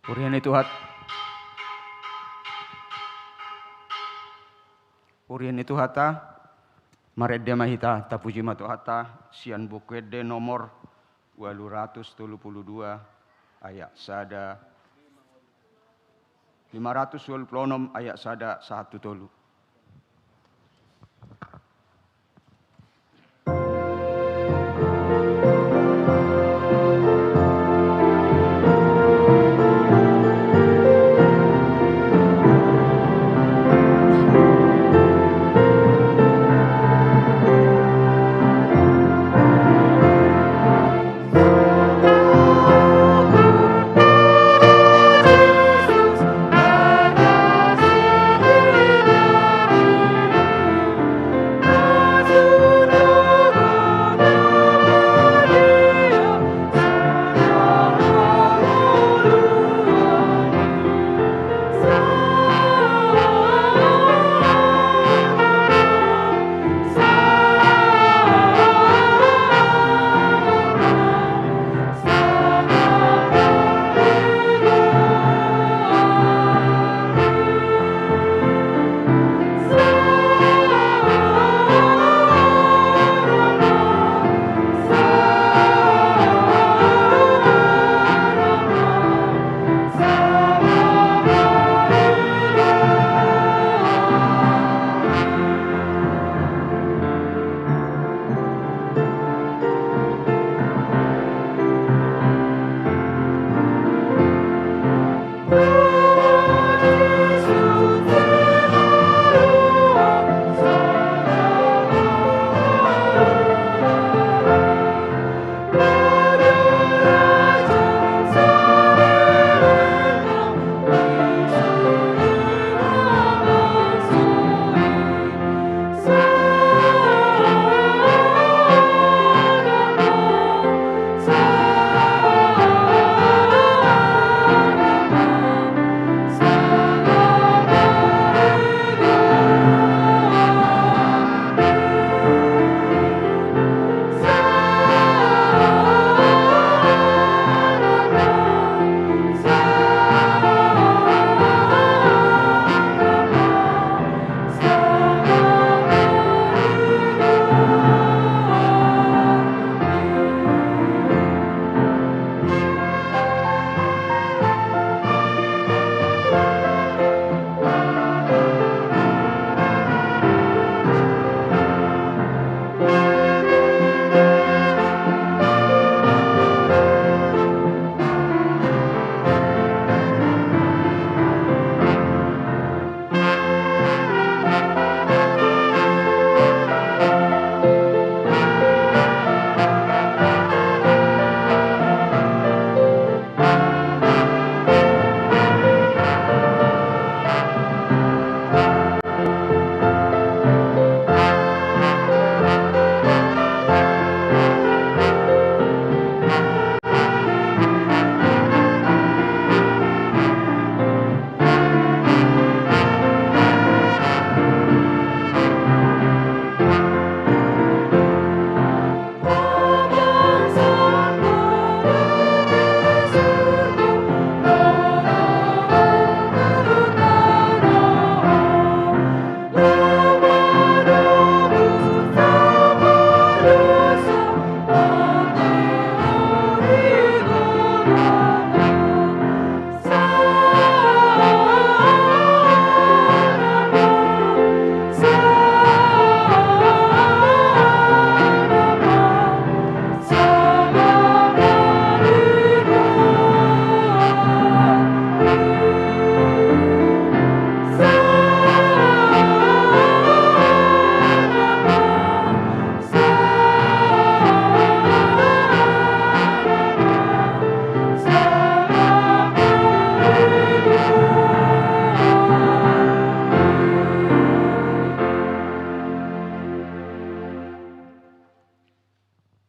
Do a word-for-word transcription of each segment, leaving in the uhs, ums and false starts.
Huria ni Tuhan. Huria ni Tuhanta, marende ma hita, tapuji ma Tuhanta, sian Buku Ende nomor ualu ratus tolu pulu dua, ayat sada, lima ratus ualu pulu onom, ayat sada sahat tu tolu.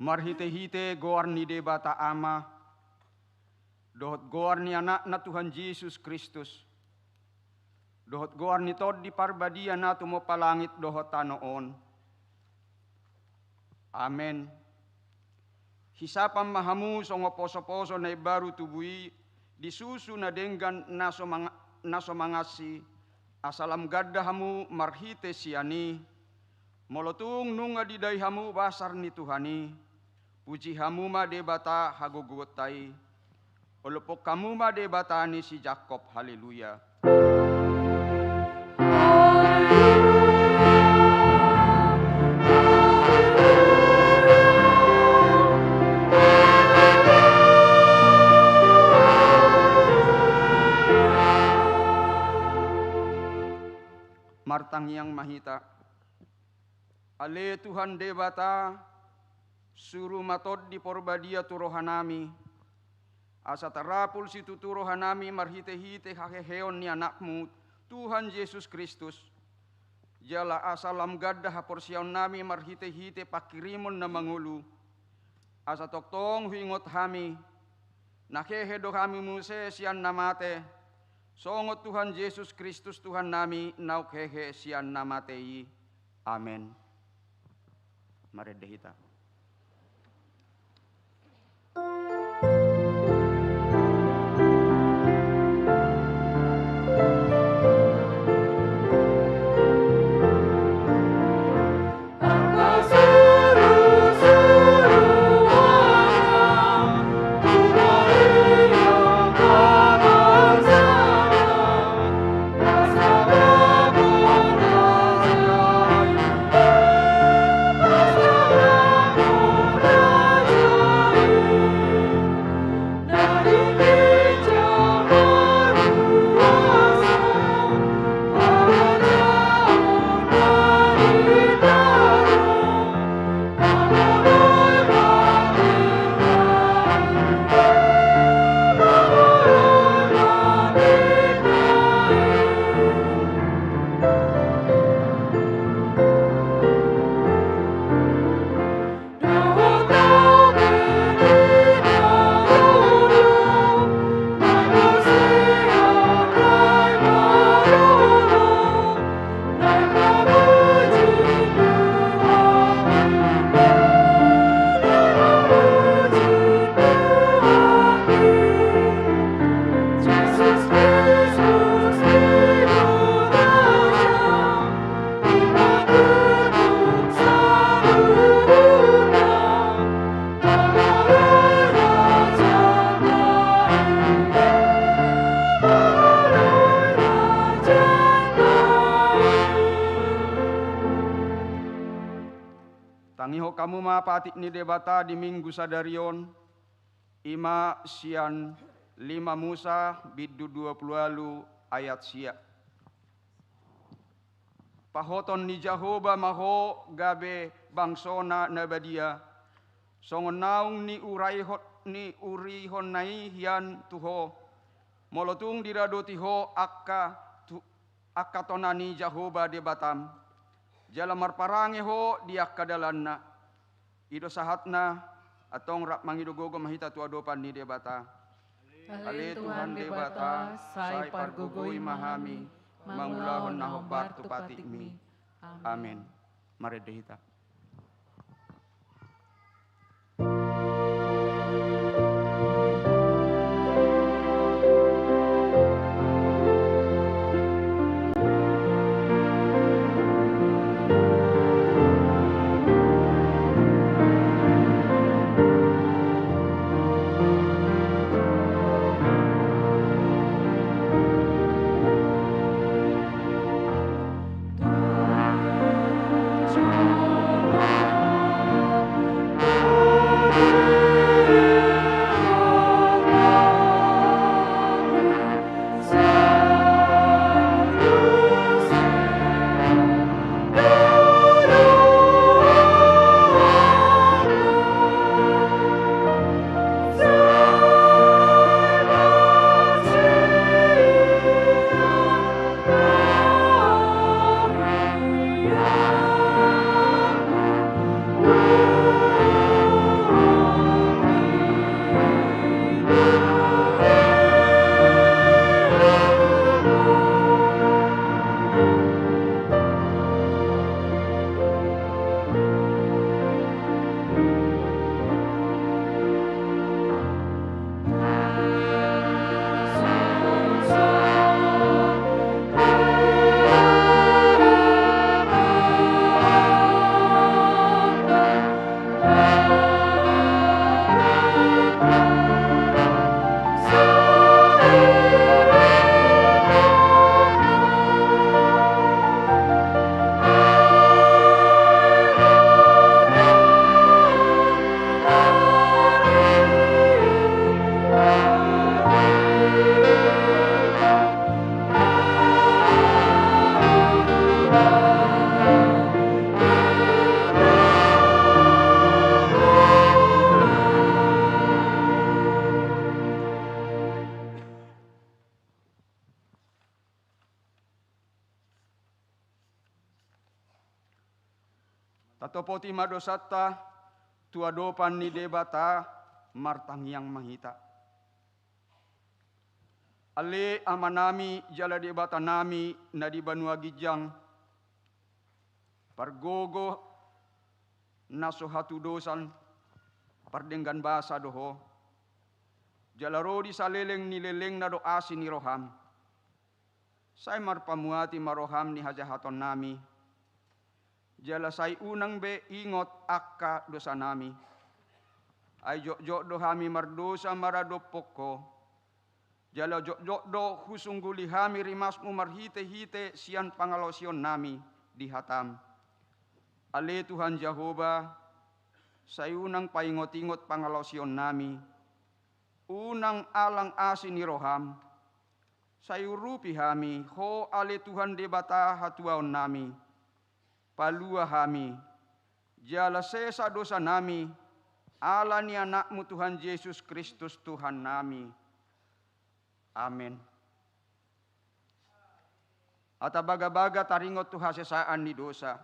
Marhitehite goar ni Debata Ama, dohot goar ni Anakna Tuhan Jesus Kristus, dohot goar ni Tondi Parbadia na tumompa langit dohot tano on. Amen. Hisapan ma hamu songon posoposo na imbaru tubu i di susu na denggan na so manga-, na so mangansi, asa lam ganda hamu marhite sian i, molo tung nunga didai hamu basar ni Tuhan i, puji hamu ma Debata hagogoonta i, olophon hamu ma Debata ni si Jakkob. Haleluya. Martangiang ma hita. Ale Tuhan Debata, suru ma Tondi Porbadia tu rohanami, asa tarapul situtu rohanami marhite-hite haheheon ni Anakmu, Tuhan Jesus Kristus, jala asa lam ganda haporseaonnami marhite-hite panghirimon na mangolu, asa tongtong huingot hami, na hehe do hami muse sian na mate, songon Tuhan Jesus Kristus Tuhannami naung hehe sian na mate i. Amen. Marende hita. Tangihon hamu ma patik ni Debata di Minggu sadari on, i ma sian lima Musa bindu dua pulu ualu ayat sia. Pahoton ni Jahowa ma ho gabe bangsona na badia, songon naung niuraihon, niurihonna i hian tu ho, molo tung diradoti ho angka tu-, angka tona ni Jahowa Debatam, jala marparange ho di angka dalanna. I do sahatna, antong rap mangido gogo ma hita tu adopan ni Debata. Ale Tuhan Debata, sai pargogoi ma hami mangulahon na hombar tu patikmi. Amen. Marende hita. Tatopoti ma dosanta tu adopan ni Debata, martangiang ma hita. Ale Amanami jala Debatanami na di banua ginjang, pargogo na so hatudosan, pardenggan basa do Ho, jala ro di saleleng ni lelengna do asi ni roham. Sai marpamuati ma roham ni hajahatonnami, jala sai unang be ingot angka dosanami. Ai jotjot do hami mardosa maradophon Ho, jala jotjot do husungguli hami rimasMu marhitehite sian pangalaosionnami di hataM. Ale Tuhan Jahowa, sai unang paingotingot pangalaosionnami, unang alang asi ni roham, sai urupi hami Ho ale Tuhan Debata hatuaonnami. Palua hami, jala sesa dosanami, ala ni AnakMu Tuhan Jesus Kristus Tuhannami. Amen. Hata bagabaga taringot tu hasesaan ni dosa.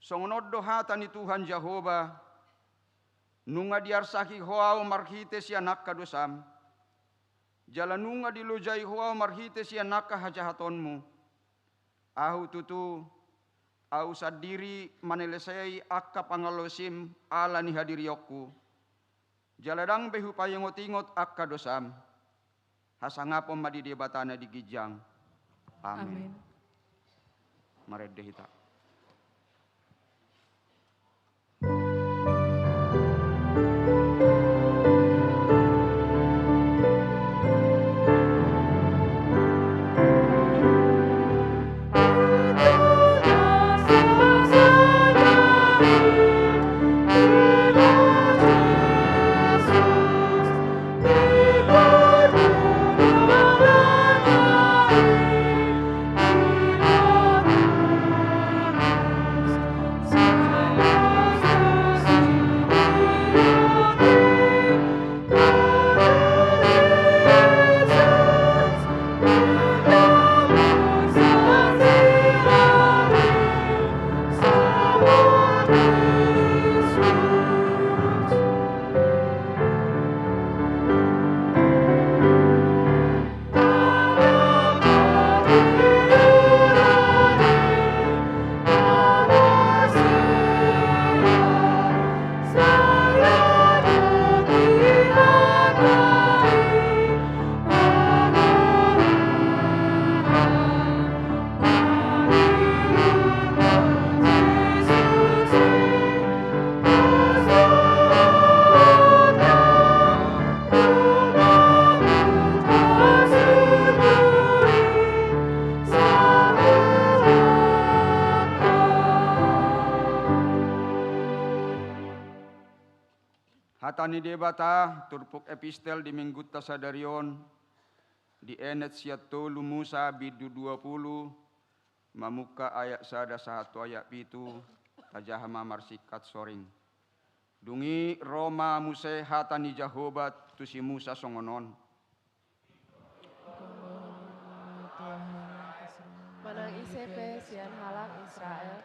Songon on do hata ni Tuhan Jahowa: Nunga diarsahi Ho Ahu marhite sian angka dosam, jala nunga dilojai Ho Ahu marhite sian angka hajahatonmu. Ahu tutu, Ahu sandiri manelesei angka pangalaosim ala ni hadirionku, jala ndang be hupaingotingot angka dosam. Hasangapon ma di Debata na di ginjang. Amen. Amen. Marende hita. Hata ni Debata, turpuk epistel di Minggunta sadari on, dienet sian tolu Musa bindu dua pulu, mamungka ayat sada sahat tu ayat pitu, tajaha ma marsingkat soring. Dung i ro ma muse hata ni Jahowa tu si Musa songon on. Manang ise pe sian halak Israel,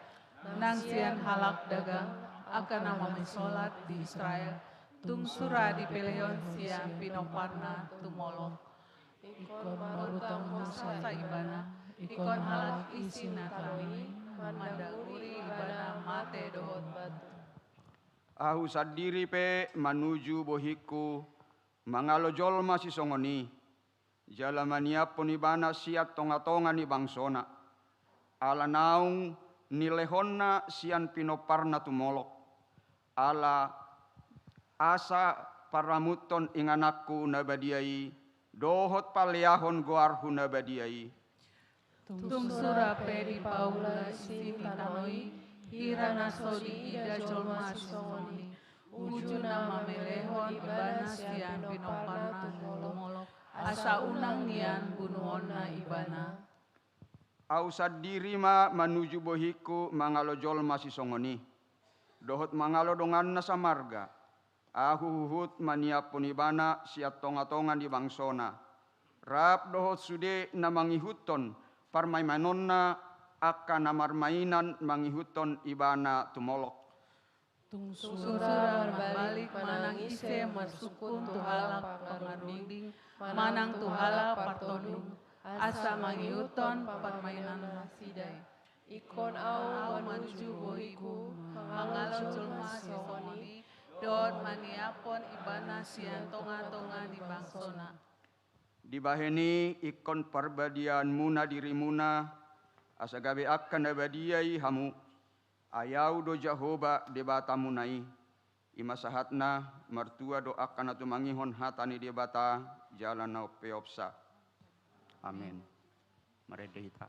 nang sian halak dagang, angka na mamasolat di Israel, tung sura dipelehon sian pinomparna tu Molok. Ingkon marutang Musa ibana, ingkon halak isi na tano i, mandanguri ibana mate dohot batu. Ahu sandiri pe manuju bohingku mangalo jolma sisongon i, jala maniaphon ibana sian tongatonga ni bangsona, ala naung nilehonna sian pinomparna tu Molok, ala asa paramuthon ingananku na badia i, dohot paleahon goarhu na badia i. Tung sura pe dipaula isi ni tano i, hira na so diida jolma sisongon i, uju na mamelehon ibana sian pinomparna tu Molok, asa unang nian bunuonna ibana. Ahu sandiri ma manuju bohingku mangalo jolma sisongon i, dohot mangalo donganna samarga. Ahu huhut maniaphon ibana sian tongatonga ni bangsona, rap dohot sude na mangihuthon parmainmainonna angka na marmainan mangihuthon ibana tumolok. Tung sura marbalik manang ise marsungkun tu halak pangarunding manang tu halak partondung, asa mangihuthon parmainan nasida i. Ingkon ahu manuju bohiku, mangalap jolma songon i, dohot maniapon ibana sian tongatonga ni bangsona. Dibahen i ingkon parbadiaonmuna dirimuna, asa gabe angka na badia i hamu. Ai ahu do Jahowa Debatamuna i. I ma sahatna. Martua do angka na tumangihon hata ni Debata jala na umpeopsa. Amen. Marende hita.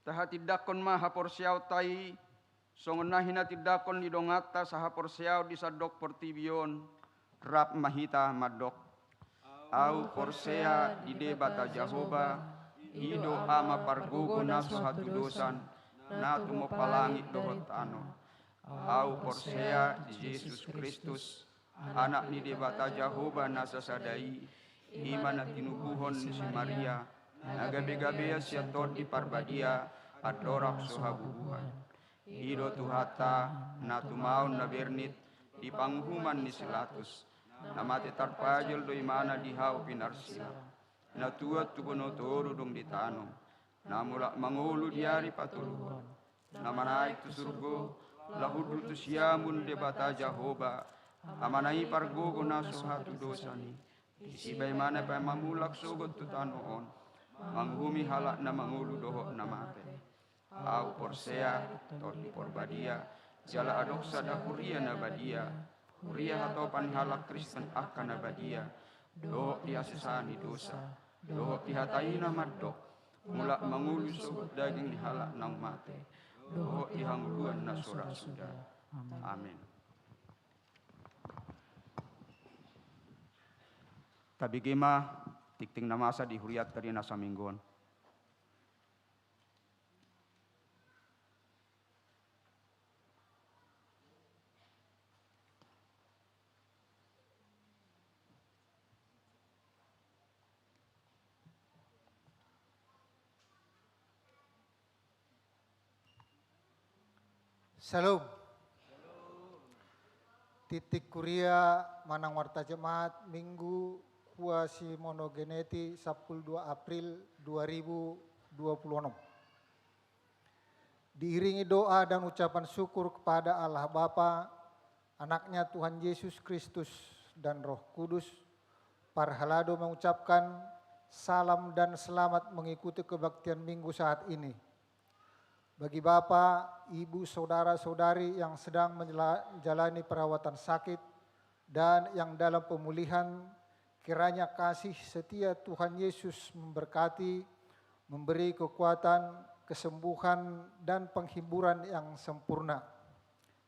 Tahatindangkon ma haporseaonta i, songon na hinatindangkon ni donganta sahaporseaon di sandok portibi on, rap ma hita mandok. Ahu porsea di Debata Jahowa, i do Ama pargogo na so hatudosan, na tumompa langit dohot tano. Ahu porsea di Jesus Kristus, Anak ni Debata Jahowa na sasada i, i ma na tinubuhon ni si Maria, na gabegabean sian Tondi Parbadia, andorang so habubuhan. I do Tuhanta, na tumaon na bernit di panguhuman ni si Latus, na mate tarpajal do ibana di hau pinarsilang, na tuat tu bonotoru dung ditanom, na mulak mangolu di ari patoluhon, na manaek tu surgo, laho hundul tu siamun Debata Jahowa, Amana i pargogo na so hatudosan i. Disi ma ibana pe mamulak sogot tu tano on, manguhumi halak na mangolu dohot na mate. Ahu porsea Tondi Parbadia, jala adong sada huria na badia, huria hatopan ni halak Kristen angka na badia, dohot di hasesaan ni dosa, dohot di hata i na mandok, mulak mangolu sogot daging ni halak naung mate, dohot di hangoluan na so ra suda. Amen. Tabege ma tingting na masa di hurianta di na saminggu on. Syalom. Tingting huria manang warta jemaat Minggu Quasimodogeniti, sampulu dua April dua ribu dua puluh enam. Diiringi doa dan ucapan syukur kepada Allah Bapa, Anaknya Tuhan Yesus Kristus, dan Roh Kudus, parhalado mengucapkan salam dan selamat mengikuti kebaktian Minggu saat ini. Bagi Bapak, Ibu, Saudara-saudari yang sedang menjela-, menjalani perawatan sakit dan yang dalam pemulihan, Kiranya kasih setia Tuhan Yesus memberkati, memberi kekuatan, kesembuhan, dan penghiburan yang sempurna.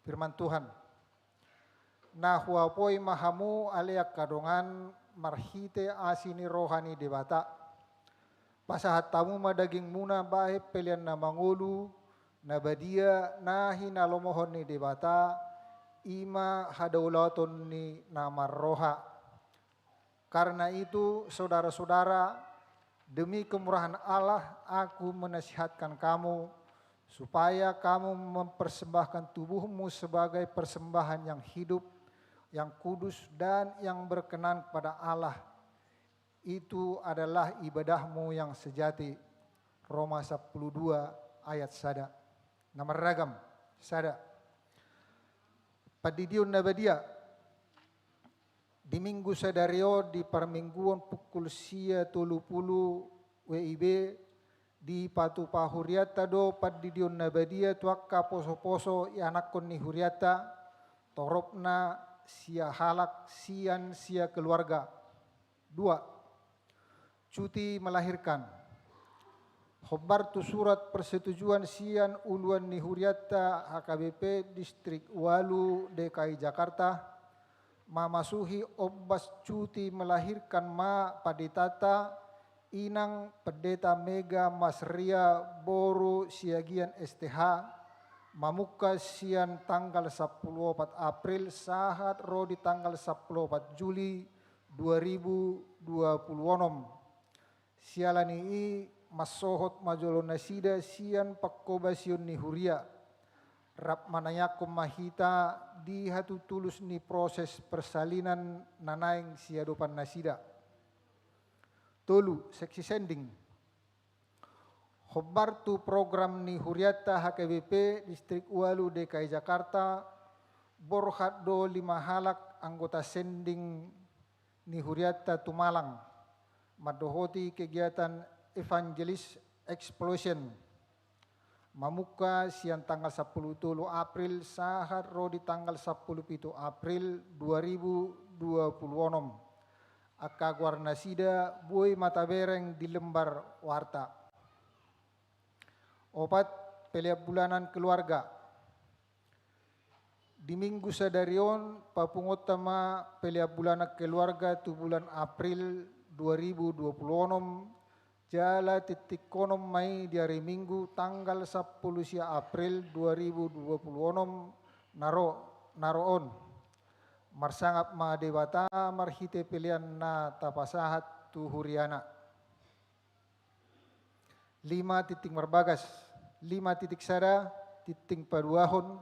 Firman Tuhan. Na huapoi ma hamu ale angka dongan marhite asi ni roha ni Debata. Pasahat hamu ma dagingmuna bahen pelean na mangolu, na badia, na hinalomohon ni Debata, i ma hadaulaton ni na marroha. Karena itu, saudara-saudara, demi kemurahan Allah, aku menasihatkan kamu, supaya kamu mempersembahkan tubuhmu sebagai persembahan yang hidup, yang kudus, dan yang berkenan kepada Allah. Itu adalah ibadahmu yang sejati. Roma sepuluh dua ayat sada. Na marragam, sada. Pandidion na badia. Di Minggu sadari on di parmingguon pukul sia tolu pulu W I B, dipatupa hurianta do pandidion na badia tu angka poso-poso ianakhon ni hurianta, toropna sia halak sian sia keluarga. Dua, cuti melahirkan. Hombar tu surat persetujuan sian uluan ni hurianta H K B P Distrik Ualu D K I Jakarta, mamasuhi ombas cuti melahirkan ma panditanta Inang Pendeta Mega Masria boru Siagian S T H, mamungka sian tanggal sampulu opat April sahat ro di tanggal sampulu opat Juli dua ribu dua pulu onom. Siala ni i mansohot ma jolo nasida sian pangkobasion ni huria. Rap manangiangkon ma hita di hatutulos ni proses persalinan na naeng siadopan nasida. Tolu, seksi sending. Hombar tu program ni hurianta H K B P Distrik Ualu D K I Jakarta, borhat do lima halak anggota sending ni hurianta tu Malang, mandohoti kegiatan Evangelist Explosion, mamungka sian tanggal sampulu tolu April sahat ro di tanggal sampulu pitu April dua ribu dua pulu onom. Angka goar nasida boi ma tabereng di lembar warta. Opat, pelean bulanan keluarga. Di Minggu sadari on, papunguonta ma pelean bulanan keluarga tu bulan April dua ribu dua pulu onom, jala tingtingkonon ma i di ari Minggu tanggal sampulu sia April dua ribu dua pulu onom na ro, na ro on. Marsangap ma Debata marhite pelean na tapasahat tu huriana. Lima titik marbagas, lima titik sada, titik paduahon,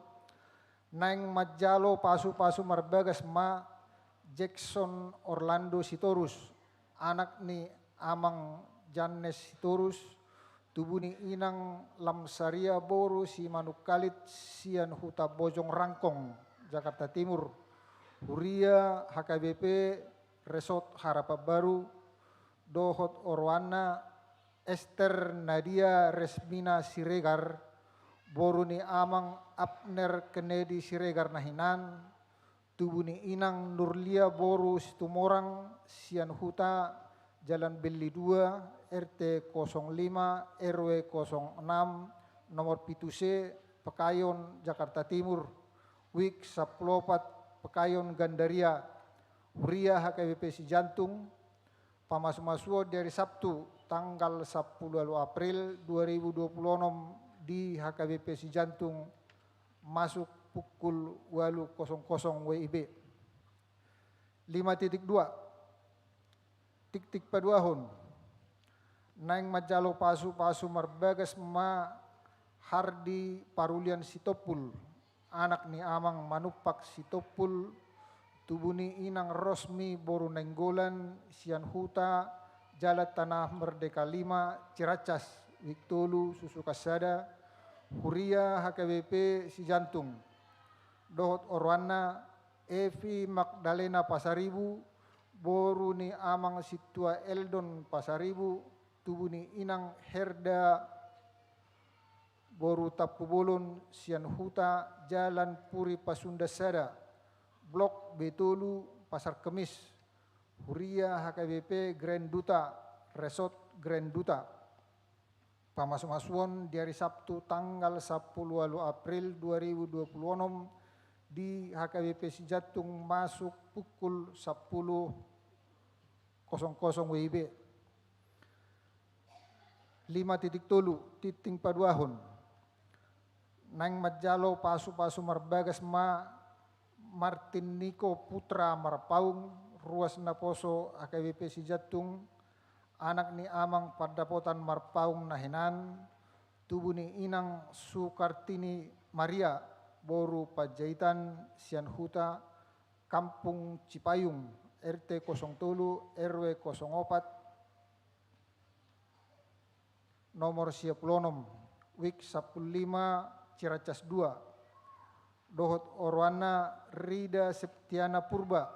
naeng manjalo pasu-pasu marbagas ma Jackson Orlando Sitorus, anak ni Amang Jannes Sitorus, tubu ni Inang Lamsaria boru Simanungkalit sian Huta Bojong Rangkong, Jakarta Timur, huria H K B P Resort Harapan Baru, dohot oroanna Ester Nadia Resmina Siregar, boru ni Amang Abner Kennedy Siregar na hinan, tubu ni Inang Nurlia boru Situmorang sian Huta Jalan Belli dua, R T kosong lima, R W kosong enam, nomor pitu C, Pekayon, Jakarta Timur, WIK sampulu opat, Pekayon Gandaria, huria H K B P Sijantung, pamasu-masuon di ari Sabtu, tanggal sampulu ualu April dua ribu dua pulu onom di H K B P Sijantung, masuk pukul ualu kosong kosong W I B. Lima titik dua. Titik paduahon. Naeng manjalo pasu-pasu marbagas ma Hardi Parulian Sitompul, anak ni Amang Manumpak Sitompul, tubu ni Inang Rosmi boru Nainggolan sian Huta Jalan Tanah Merdeka lima, Ciracas, WIK tolu, Susukan sada, huria H K B P Sijantung. Dohot oroanna Evi Magdalena Pasaribu, boru ni Amang Sintua Eldon Pasaribu, tubu ni Inang Herda boru Tampubolon sian Huta Jalan Puri Pasundan sada, Blok B tolu, Pasar Kemis, Huria H K B P Grand Duta, Resort Grand Duta. Pamasumasuon di ari Sabtu tanggal sampulu ualu April dua ribu dua puluh onom di H K B P Sijantung masuk pukul sampulu kosong kosong W I B. Lima titik tolu, tinting paduahon. Naeng manjalo pasupasu marbagas ma Martin Niko Putra Marpaung, ruas naposo H K B P Sijantung, anak ni amang Pandapotan Marpaung na hinan, tubu ni inang Sukartini Maria, boru Panjaitan, sian huta Kampung Cipayung, R T kosong tolu, R W kosong opat, nomor sia pulu onom, WIK sampulu lima, Ciracas dua. Dohot oroanna Rida Septiana Purba,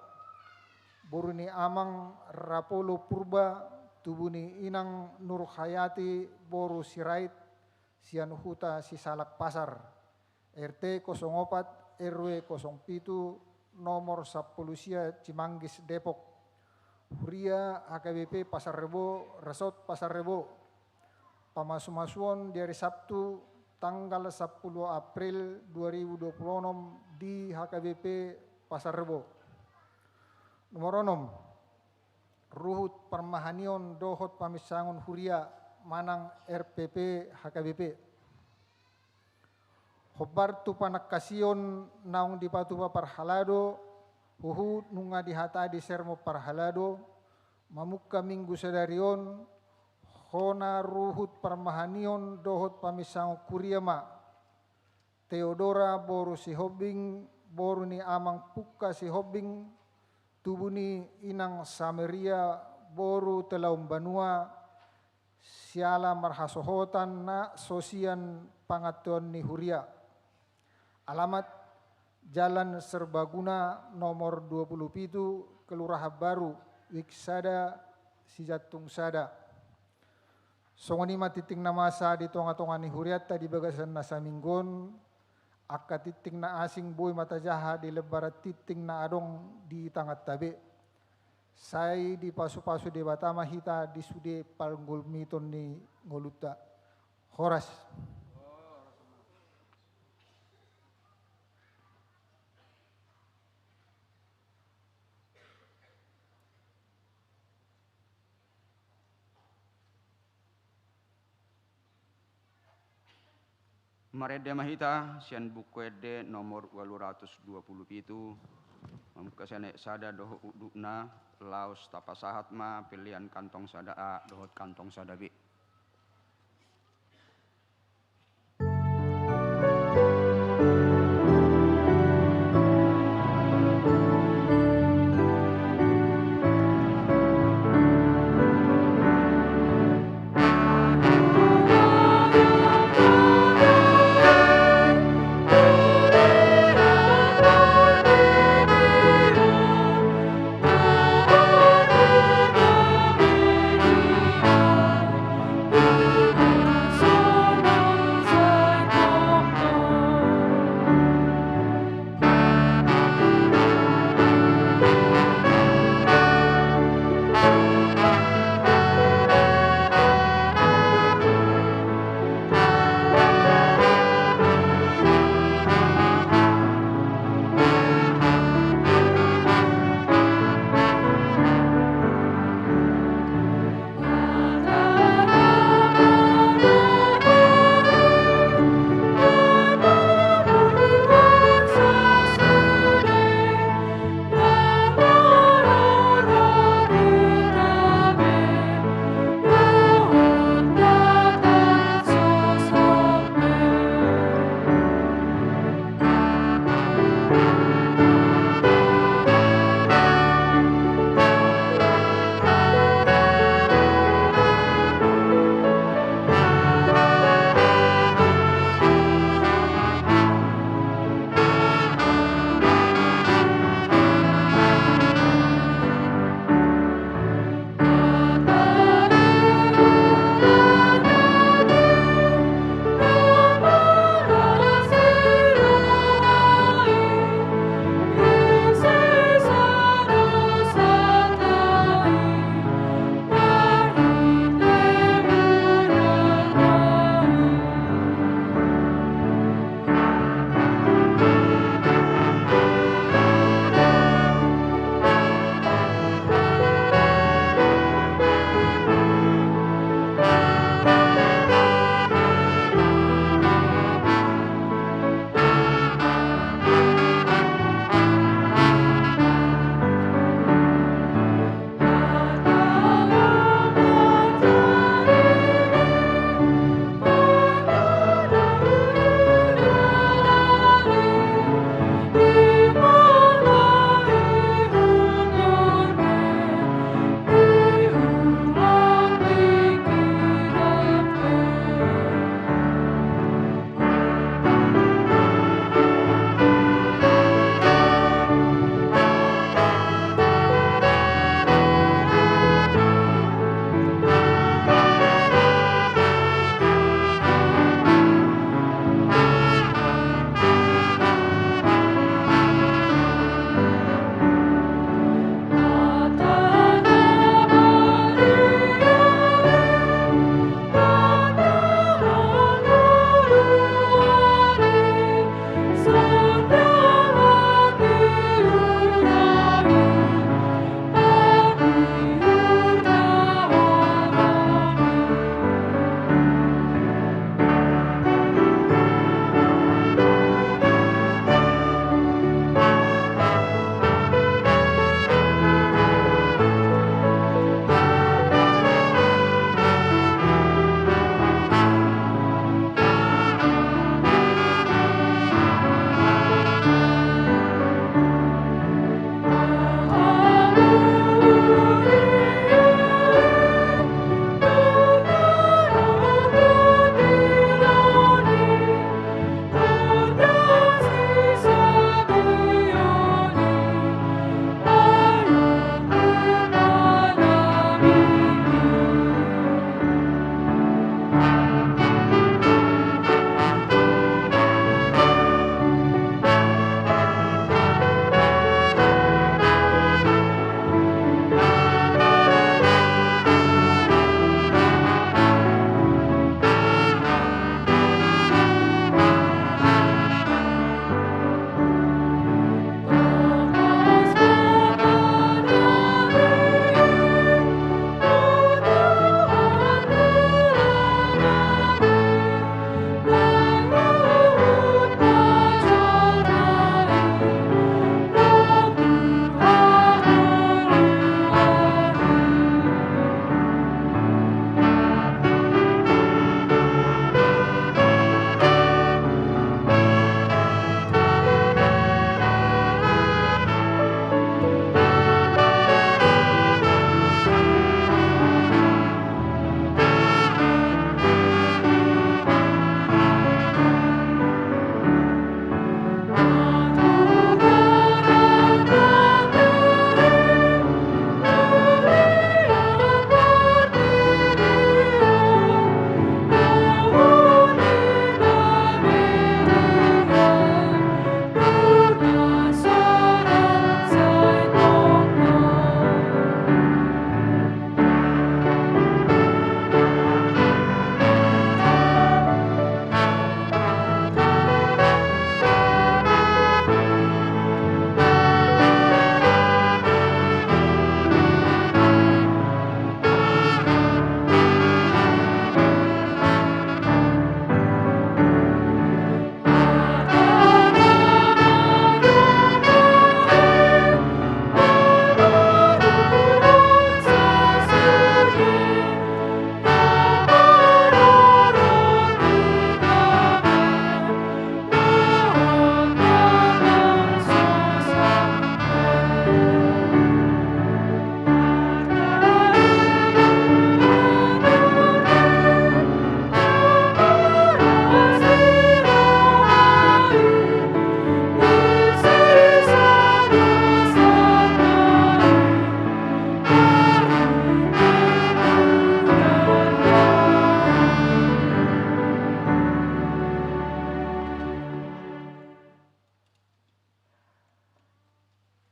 boru ni amang Rapolo Purba, tubu ni inang Nurhayati, boru Sirait, sian huta Sisalak Pasar, R T kosong opat, R W kosong pitu, nomor sampulu sia, Cimanggis, Depok. Huria H K B P Pasar Rebo, Resort Pasar Rebo. Pamasumasuon di ari Sabtu tanggal sampulu April dua ribu dua puluh onom di H K B P Pasar Rebo. Nomor onom, ruhut parmahanion dohot paminsangon huria manang R P P H K B P. Hombar tu panangkasion naung dipatupa parhalado, huhut nunga dihatahon di sermon parhalado, mamungka Minggu sadari on, hona ruhut parmahanion dohot paminsangon huria ma Teodora boru Sihombing, boru ni amang Pungka Sihombing, tubu ni inang Sameria, boru Telaumbanua, siala marhasohotan na so sian pangantuon ni huria. Alamat Jalan Serbaguna nomor dua pulu pitu, Kelurahan Baru, WIK sada, Sijantung sada. Songon i ma tinting na masa di tongatonga ni hurianta di bagasan na saminggu on, angka tinting na asing boi ma tajaha di lembaran tinting na adong di tanganta be. Sai dipasupasu Debata ma hita di sude panggulmiton ni ngolunta. Horas. Marende ma hita sian Buku Ende nomor ualu ratus dua pulu pitu, mamungka sian ayat sada dohot udutna, laos tapasahat ma pelean kantong sada A dohot kantong sada B.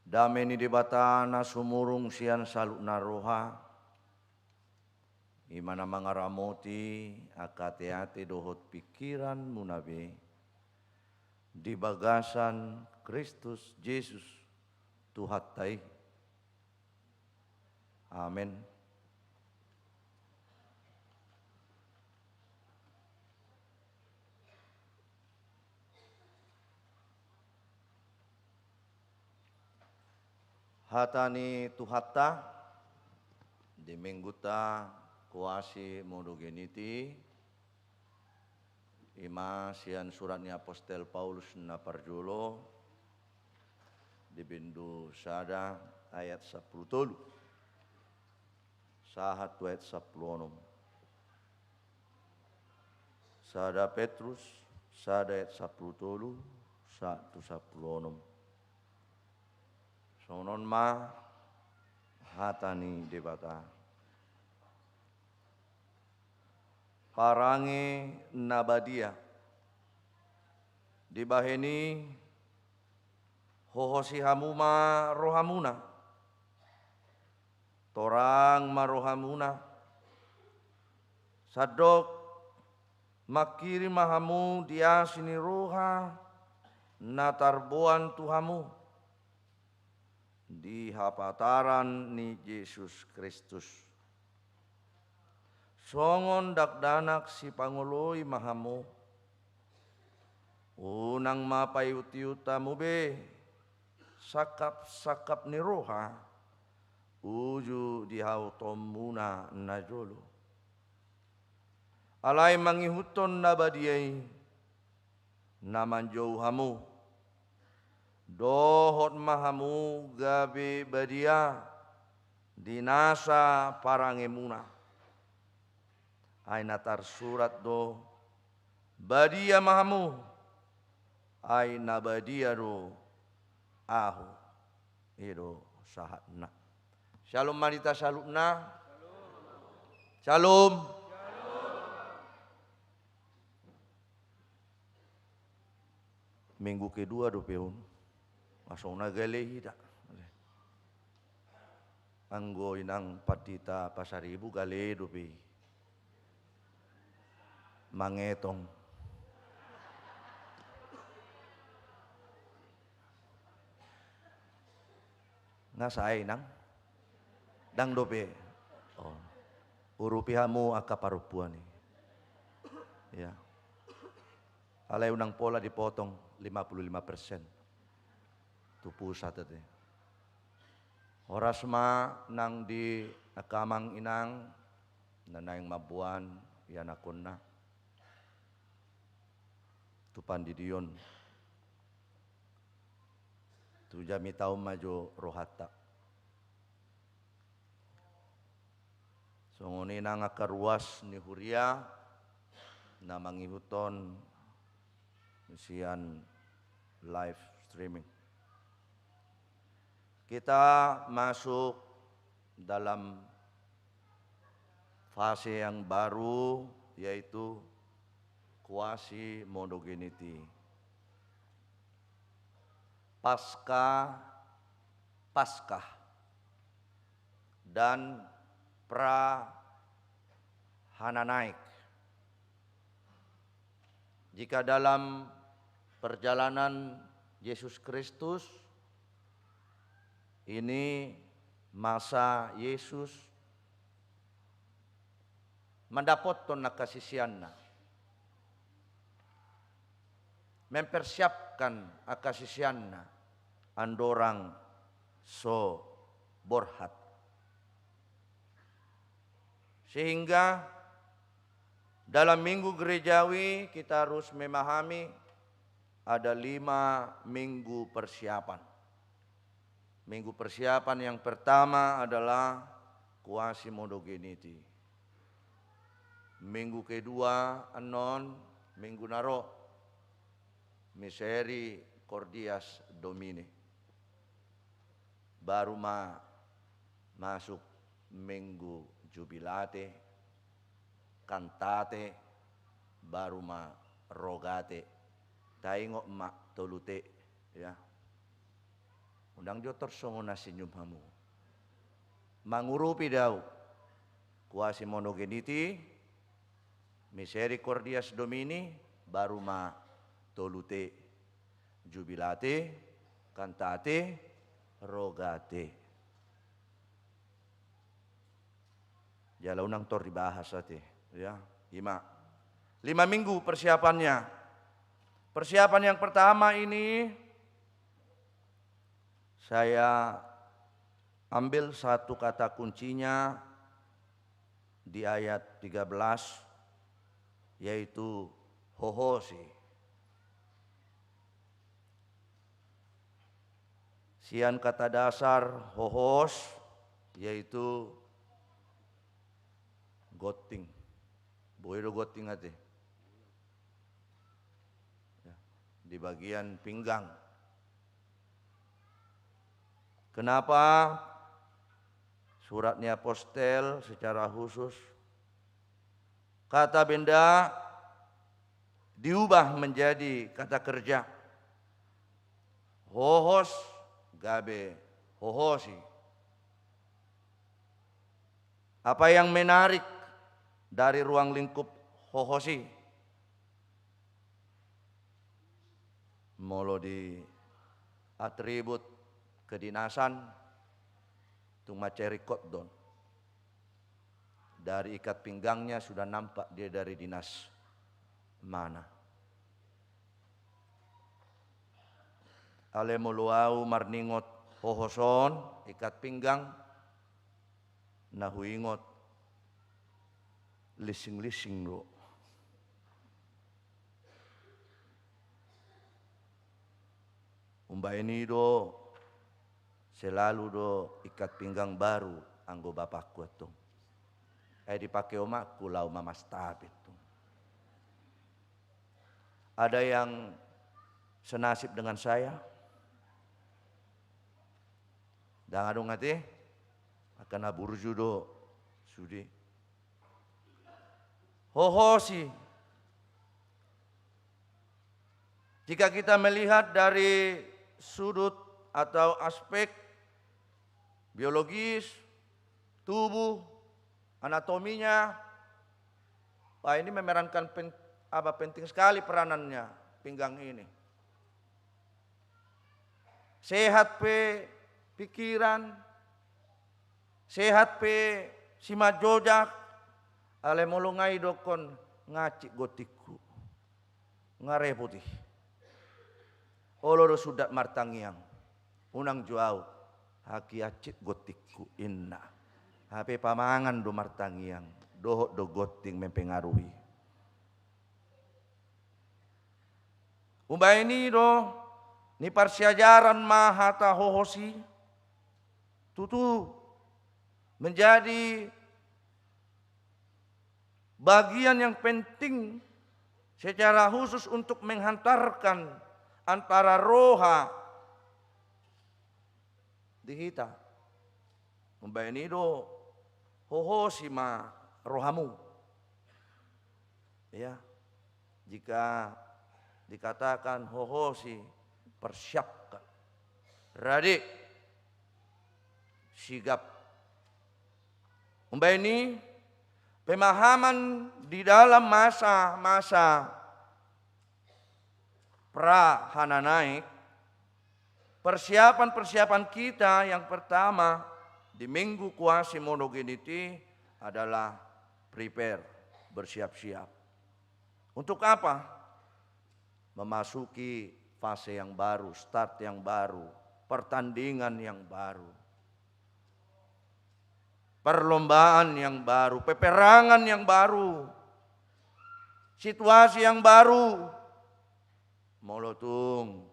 Dame ni Debata na sumurung sian saluhutna roha, i ma na mangaramoti angka ateate dohot pingkiranmuna be, di bagasan Kristus Jesus Tuhanta i. Amen. Hata ni Tuhanta di Mingguta Quasimodogeniti, i ma sian surat ni apostel Paulus na parjolo, di bindu sada ayat sampulu tolu sahat tu ayat sampulu onom. Sada Petrus sada ayat sampulu tolu sahat tu sampulu onom. Songon on ma hata ni Debata. Parange na badia. Dibahen i, hohosi hamu ma rohamuna. Torang ma rohamuna. Sandok mangkirim ma hamu di asi ni roha na tarboan tu hamu di hapataran ni Jesus Kristus. Songon dakdanak sipangoloi ma hamu. Unang ma paiut-iut hamu be sangkap-sangkap ni roha uju di haotomuna na jolo. Alai mangihuthon na badia i na manjou hamu, dohot ma hamu gabe badia di nasa parangemuna. Ai na tarsurat do: Badia ma hamu, ai na badia do Ahu. I do sahatna. Syalom ma di hita saluhutna. Syalom. Minggu kedua dope on. Masuk na gale hita. Anggo inang pandita Pasaribu gale dope i mangetong. Nga sae inang? Ndang dope. Oh. Urupi hamu angka parompuan i. Ya. Alai unang pola dipotong lima puluh lima persen tu pusat ate. Horas ma nang di angka amang inang na naeng mamboan ianakhonna tu pandidion. Tu jamita on ma jo rohanta. Songon i nang angka ruas ni huria na mangihuthon sian live streaming. Kita masuk dalam fase yang baru, yaitu Quasimodogeniti. Pasca, Paskah, dan pra hananaek. Jika dalam perjalanan Yesus Kristus, ini masa Yesus mandapothon angka siseanna, mempersiapkan angka siseanna andorang so borhat. Sehingga dalam minggu gerejawi kita harus memahami ada lima minggu persiapan. Minggu persiapan yang pertama adalah Quasimodogeniti. Minggu kedua annon, minggu na ro, Misericordias Domini. Baru ma masuk minggu Jubilate, Kantate, baru ma Rogate. Taingot ma tolu T, ya. Unang jo tor songon na senyum hamu. Mangurupi do ahu. Quasimodogeniti, Misericordias Domini, baru ma tolu T. Jubilate, Cantate, Rogate. Jala unang tor dibahas ate, ya. Ima. Lima minggu persiapannya. Persiapan yang pertama ini saya ambil satu kata kuncinya di ayat tiga belas, yaitu hohosi. Sian kata dasar hohos, yaitu gonting. Boi do gonting ate. Ya, di bagian pinggang. Kenapa surat ni apostel secara khusus kata benda diubah menjadi kata kerja? Hohos gabe hohosi. Apa yang menarik dari ruang lingkup hohosi? Molo di atribut kedinasan, tung mansai ringkot do on. Dari ikat pinggangnya sudah nampak dia dari dinas mana. Alai molo ahu marningot hohos on, ikat pinggang, na huingot linsing-linsing do. Umbaen i do, selalu do ikat pinggang baru anggo bapakku antong. Ai dipake omakku laho mamastapet tu. Ada yang senasib dengan saya? Ndang adong ate? Angka na burju do sude. Hohosi. Jika kita melihat dari sudut atau aspek biologis, tubuh, anatominya, wah, ini memerankan pen-, apa, penting sekali peranannya, pinggang ini. Sehat pe pikiran, sehat pe simanjojak, alai molo nga didokkon nga hansit gontingku, nga repot i. Olo do sundat martangiang, unang jo ahu, haki hansit gontingku, inna. Hape pamangan do martangiang, dohot do gonting mempengaruhi. Umbaen i do, ni parsiajaran ma hata hohosi, tutu menjadi bagian yang penting secara khusus untuk menghantarkan antara roha di hita. Umbaen i do, hohosi ma rohamu. Ya, jika dikatakan hohosi, persiapkan. Rade, sigap. Umbaen i, pemahaman di dalam masa-masa pra Hananaek, persiapan-persiapan kita yang pertama di Minggu Quasimodogeniti adalah prepare, bersiap-siap. Untuk apa? Memasuki fase yang baru, start yang baru, pertandingan yang baru. Perlombaan yang baru, peperangan yang baru, situasi yang baru. Molo tung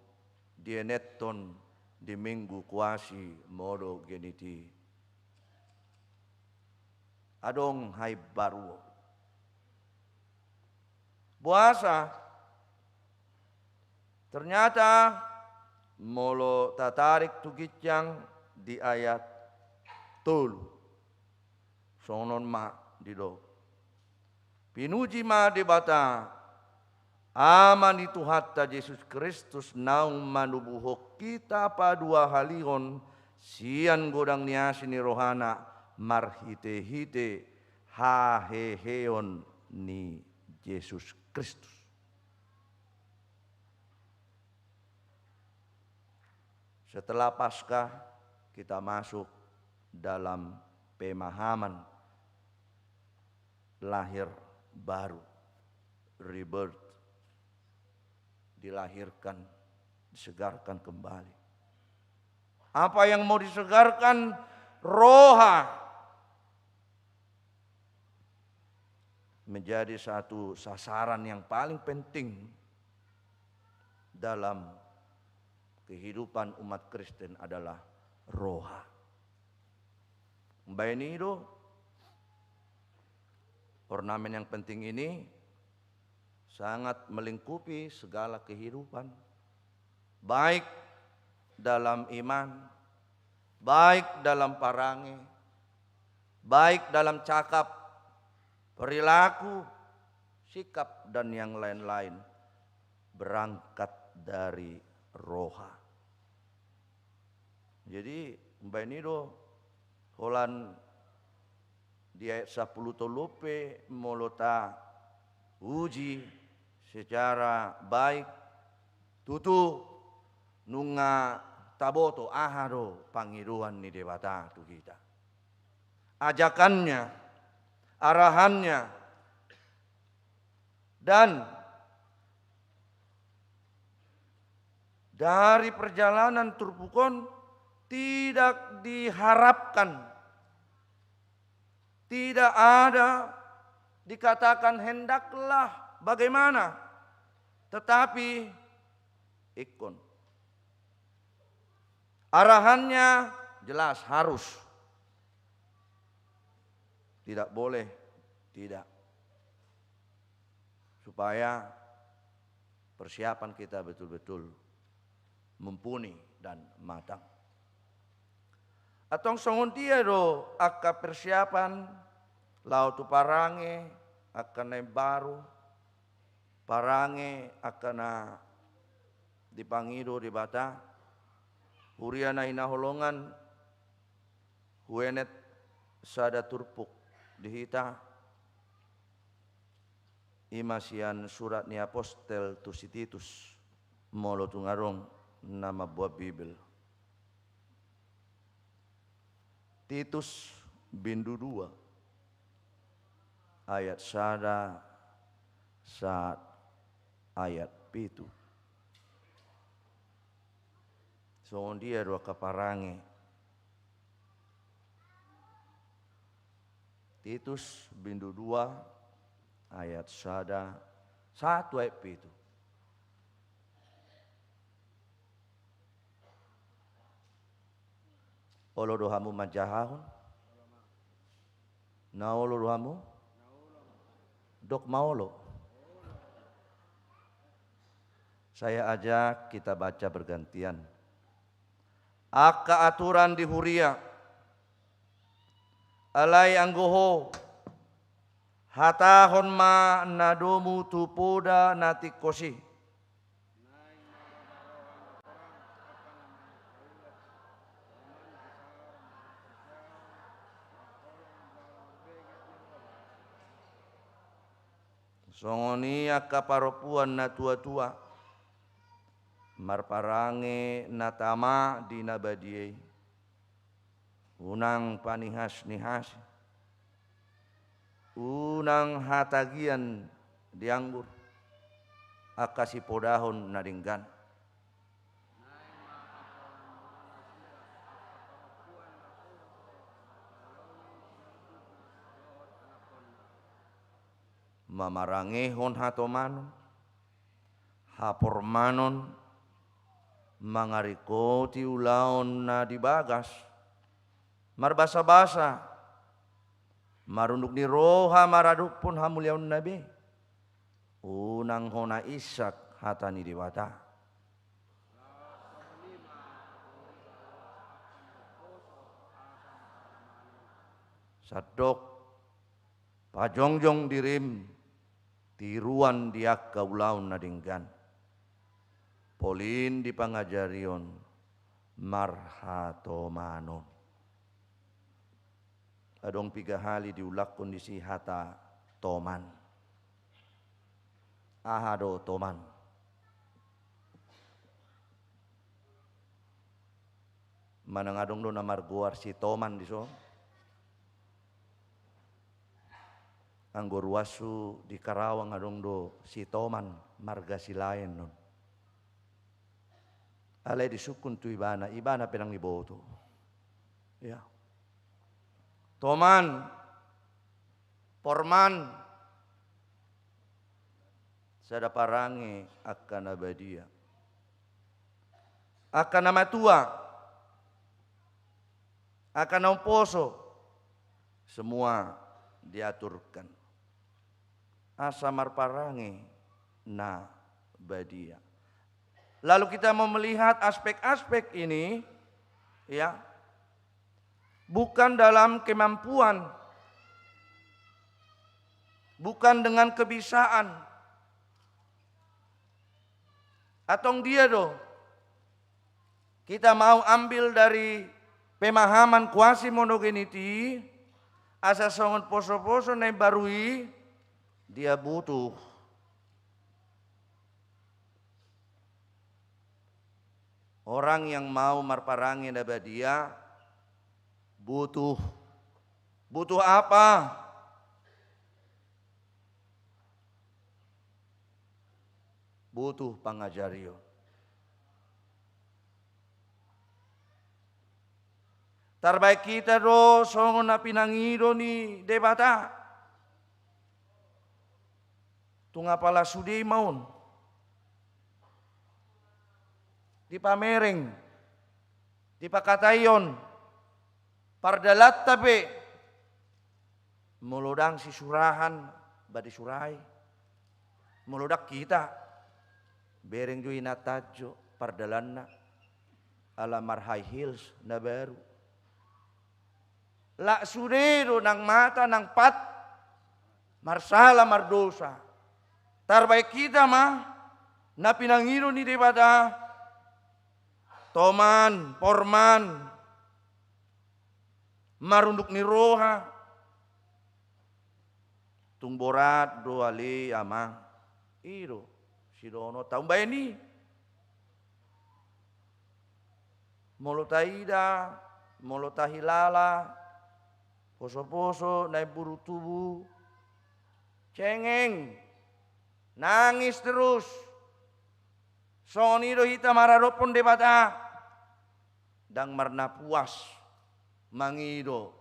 dienethon di Minggu Quasimodogeniti, adong haimbaruon. Boasa? Ternyata molo tatarik tu ginjang di ayat tolu, songon on ma didok: Pinuji ma Debata, Ama ni Tuhanta Jesus Kristus naung manubuhon hita paduahalihon sian godang ni asi ni rohana marhitehite haheheon ni Jesus Kristus. Setelah Paskah, kita masuk dalam pemahaman lahir baru, rebirth, dilahirkan, disegarkan kembali. Apa yang mau disegarkan? Roha. Menjadi satu sasaran yang paling penting dalam kehidupan umat Kristen adalah roha. Baen i do, ornamen yang penting ini sangat melingkupi segala kehidupan, baik dalam iman, baik dalam parange, baik dalam cakap, perilaku, sikap, dan yang lain-lain, berangkat dari roha. Jadi, baen i do, holan di ayat sampulu tolu pe molo tauji secara baik, tutu nunga taboto aha do pangidoan ni Debata tu hita. Ajakannya, arahannya, dan dari perjalanan turpuk on tidak diharapkan, tidak ada dikatakan hendaklah bagaimana, tetapi ingkon. Arahannya jelas, harus. Tidak boleh tidak. Supaya persiapan kita betul-betul mumpuni dan matang. Antong songon dia do angka persiapan laho tu parange, angka na imbaru, parange angka na dipangido Debata, huria na hinaholongan, huenonhon sada turpuk di hita, ima sian surat ni apostel tu si Titus, molo tung adong na mamboan Bibel. Titus bindu dua ayat sada sahat ayat pitu. Songon dia do angka parange. Titus bindu dua ayat sada sahat tu ayat pitu. Olo do hamu manjahahon? Na olo do hamu? Dok ma olo. Saya ajak kita baca bergantian. Angka aturan di huria. Alai anggo ho, hatahon ma na domu tu poda na tingkos i. Songon i angka parompuan na tuatua, marparange na tama di na badia i. Unang panihasnihasi, unang hatagian di anggur, angka sipodahon na denggan. Mamarangehon hatomanon, hapormanon, mangaringkoti ulaon na di bagas, marbasabasa, marunduk ni roha maradophon hamuliaonna be. Unang hona insak hata ni Debata. Sandok pajongjong dirim Tiruan di angka ulaon na denggan, polin di pangajarion marhatomanon. Adong piga hali diulakhon disi hata toman. Aha do toman? Manang adong do na margoar si Toman dison? Anggo ruashu di Karawang adong do si Toman marga Silaen on. Alai disungkun tu ibana, ibana pe ndang diboto. Ya. Toman, porman, sada parange angka na badia. Angka na matua, angka na umposo, semua diaturkan. Asa marparange na badia. Lalu kita mau melihat aspek-aspek ini, ya, bukan dalam kemampuan, bukan dengan kebisaan. Antong dia do, kita mau ambil dari pemahaman Quasimonogeniti, asa songon poso-poso na imbaru i, dia butuh. Orang yang mau marparange na badia butuh. Butuh apa? Butuh pangajarion. Tarbaen hita do songon na pinangido ni Debata. Tung apala sude ma on dipamereng, dipakataion, pardalanta pe, molo ndang sisurahan, ba disurai. Molo ndang hita, bereng jo inanta jo pardalanna, ala mar-high heels na baru. Lak sude do nang mata, nang pat, marsala, mardosa. Tarbaen hita ma na pinangido ni Debata, toman, porman, marunduk ni roha. Tung borat do ale, amang. I do sidohononta umbaen i. Molo taida, molo tahilala, poso-poso na imburu tubu, cengeng, nangis terus. Songon i do hita maradophon Debata. Ndang marna puas mangido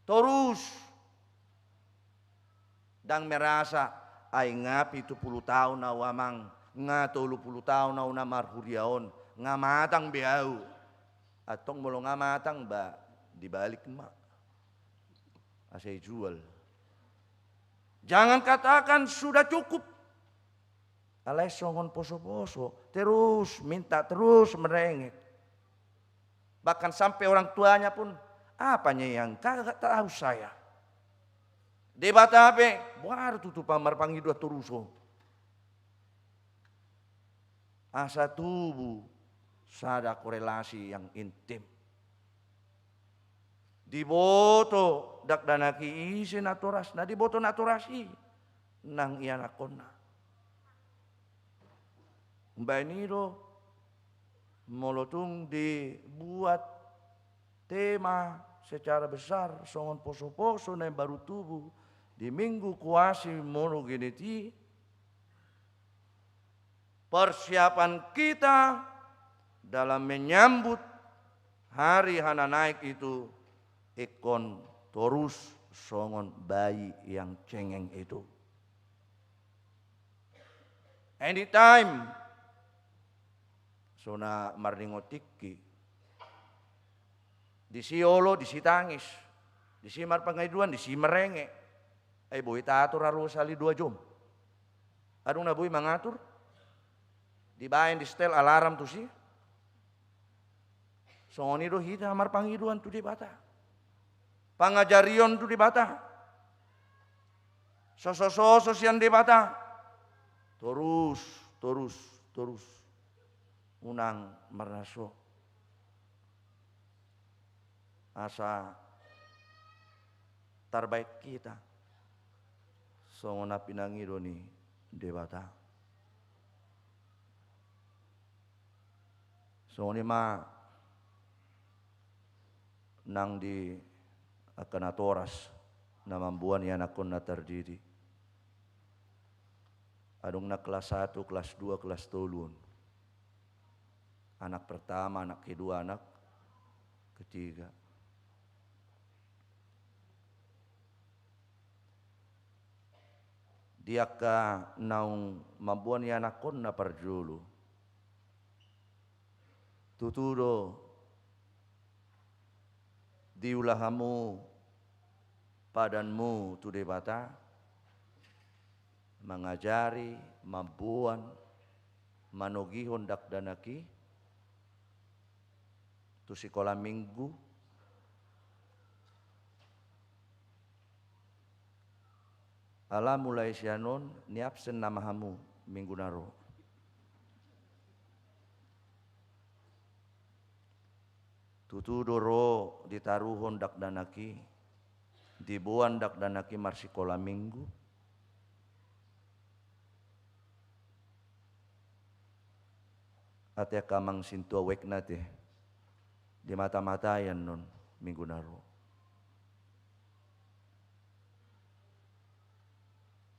torus. Ndang merasa, ai nga pitu pulu taon au, amang, nga tolu pulu taon au na marhuria on, nga matang be au. Antong molo nga matang, ba dibalik ma, asa ijual. Jangan katakan sudah cukup. Alai songon poso-poso, terus minta, terus merengek. Bahkan sampai orang tuanya pun, apanya yang kagak tahu saya. Debata pe, boha do tutu marpangidoan torus on. Asa tubu sada korelasi yang intim. Diboto dakdanak i ise natorasna, diboto natorasna i nang ianakhonna. Umbaen i do, molo tung dibuat tema secara besar songon poso-poso na imbaru tubu di Minggu Quasimodogeniti, persiapan kita dalam menyambut hari Hananaek itu ingkon torus songon bayi yang cengeng itu. Anytime, so na marningot tingki, disi olo, disi tangis, disi marpangidoan, disi merengek. Ai boi taatur alo sahali dua jom? Adong na boi mangatur? Dibaen, disetel alarm tusi? Songon i do hita marpangidoan tu Debata. Pangajarion tu Debata. Sosososo sian Debata. Torus, torus, torus. Unang marnaso. Asa tarbaen hita songon na pinangido ni Debata. Songon i ma nang di angka natoras na mamboan ianakhonna tardidi. Adong na kelas satu, kelas dua, kelas tolu on. Anak pertama, anak kedua, anak ketiga. Di angka naung mamboan ianakhonna parjolo, tutu do diula hamu padanmu tu Debata, mangajari, mamboan, manogihon dakdanak i tu sikola minggu. Ala mulai sian on niabsen nama hamu minggu na ro. Tutu do ro ditaruhon dakdanak i, diboan dakdanak i marsikola minggu. Ate angka amang sintua, uekna ate, dimata-matai annon minggu na ro.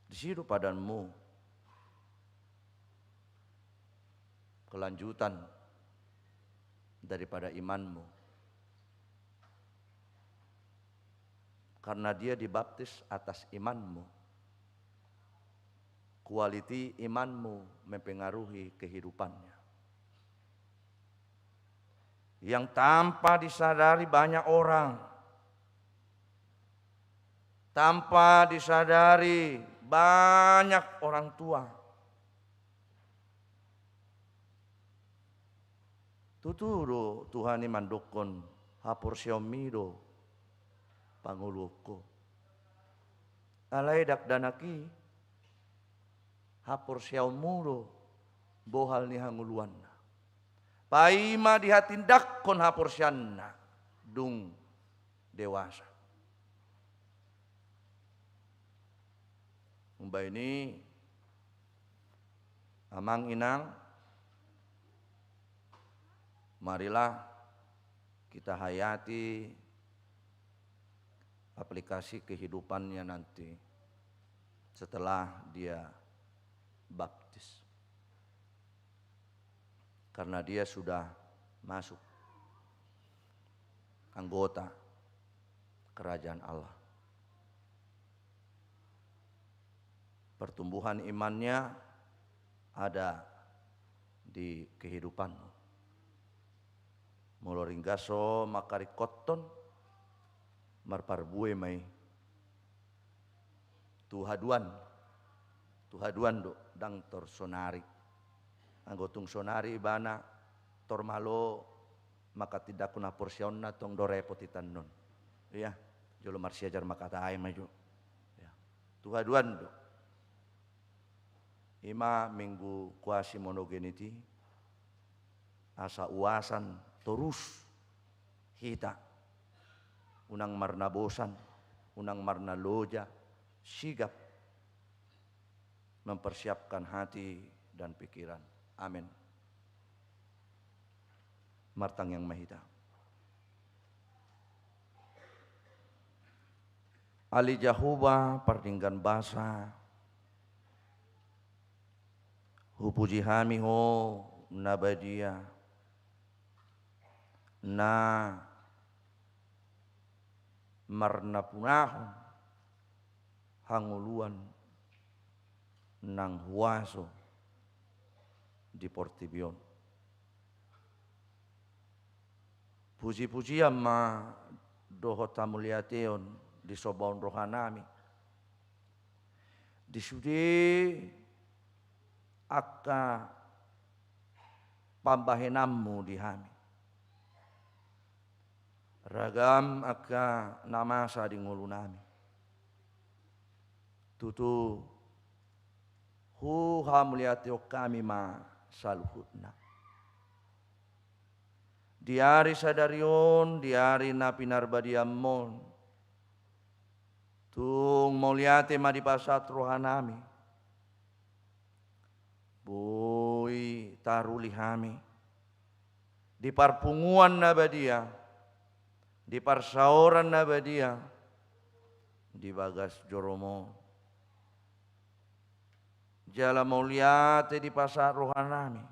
Disi do padanmu kelanjutan daripada imanmu. Karena dia dibaptis atas imanmu. Kualiti imanmu mempengaruhi kehidupannya. Yang tanpa disadari banyak orang, tanpa disadari banyak orang tua. Tutu do Tuhan i mandokkon haporseaonmi do pangoluhon ho. Alai dakdanak i haporseaonmu do bohal ni hangoluanna. Paima dihatindanghon haporseaonna dung dewasa. Umbahen i, amang inang, marilah kita hayati aplikasi kehidupannya nanti setelah dia baptis. Karena dia sudah masuk anggota kerajaan Allah. Pertumbuhan imannya ada di kehidupanmu. Molo ringgas ho mangkaringkothon, marparbue ma i tu haduan. Tu haduan do, ndang tor sonari. Anggo tung sonari ibana tor malo manghatindanghon haporseaonna, tong do repot hita annon. Ia, jolo marsiajar manghatai ma jo. Ia. Tu haduan do. Ima Minggu Quasi Monogeniti, asa uasan torus hita, unang marnabosan, unang marnaloja, sigap mempersiapkan hati dan pikiran. Amin. Martangiang ma hita. Ale Jahowa pardenggan basa, hupuji hami Ho na badia, na marnapunahon hangoluan nang huaso di portibi on. Pujipujian ma dohot hamuliateon disombaon rohanami di sude angka pambahenanmu di hami. Ragam angka na masa di ngolunami. Tutu Huhamauliatehon hami ma saluhutna. Di ari sadari on, di ari na pinarbadiamon, tung mauliate ma dipasahat rohanami. Boi taruli hami di parpunguan na badia, di parsaoran na badia, di bagas joroMon. Jala mauliate dipasahat rohanami,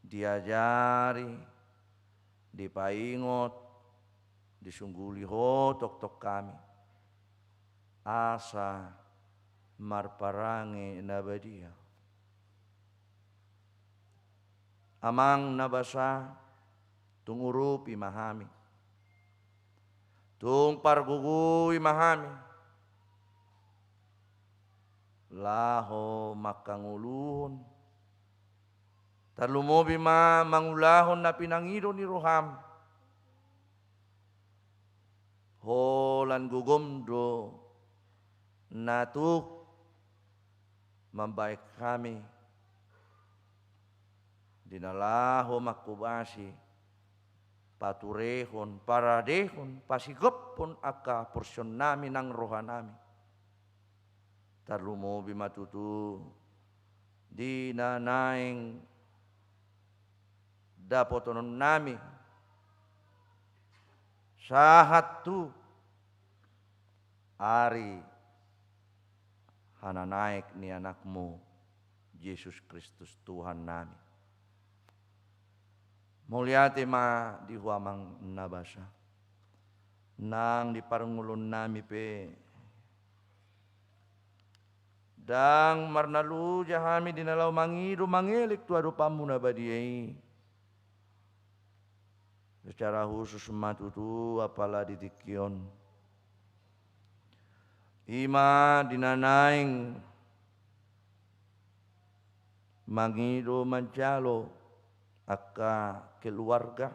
diajari, dipaingot, disungguli Ho tongtong hami, asa marparange na badia. Amang na basa, tung urupi ma hami, tung pargogoi ma hami, laho manghangoluhon, tarlumobi ma mangulahon na pinangido ni rohaM. Holan gogom do na tuk mambahen hami di na laho manghobasi, paturehon, paradehon, pasigophon angka porsionnami nang rohanami. Tarlumobi ma tutu di na naeng dapotononnami sahat tu ari hananaek ni AnakMu, Jesus Kristus Tuhannami. Mauliate ma di Ho Amang na basa. Nang di parngoluonnami pe, ndang marnaluja hami di na laho mangido mangelek tu adopanMu na badia i. Secara khusus ma tutu apala di tingki on, i ma di na naeng mangido manjalo angka keluarga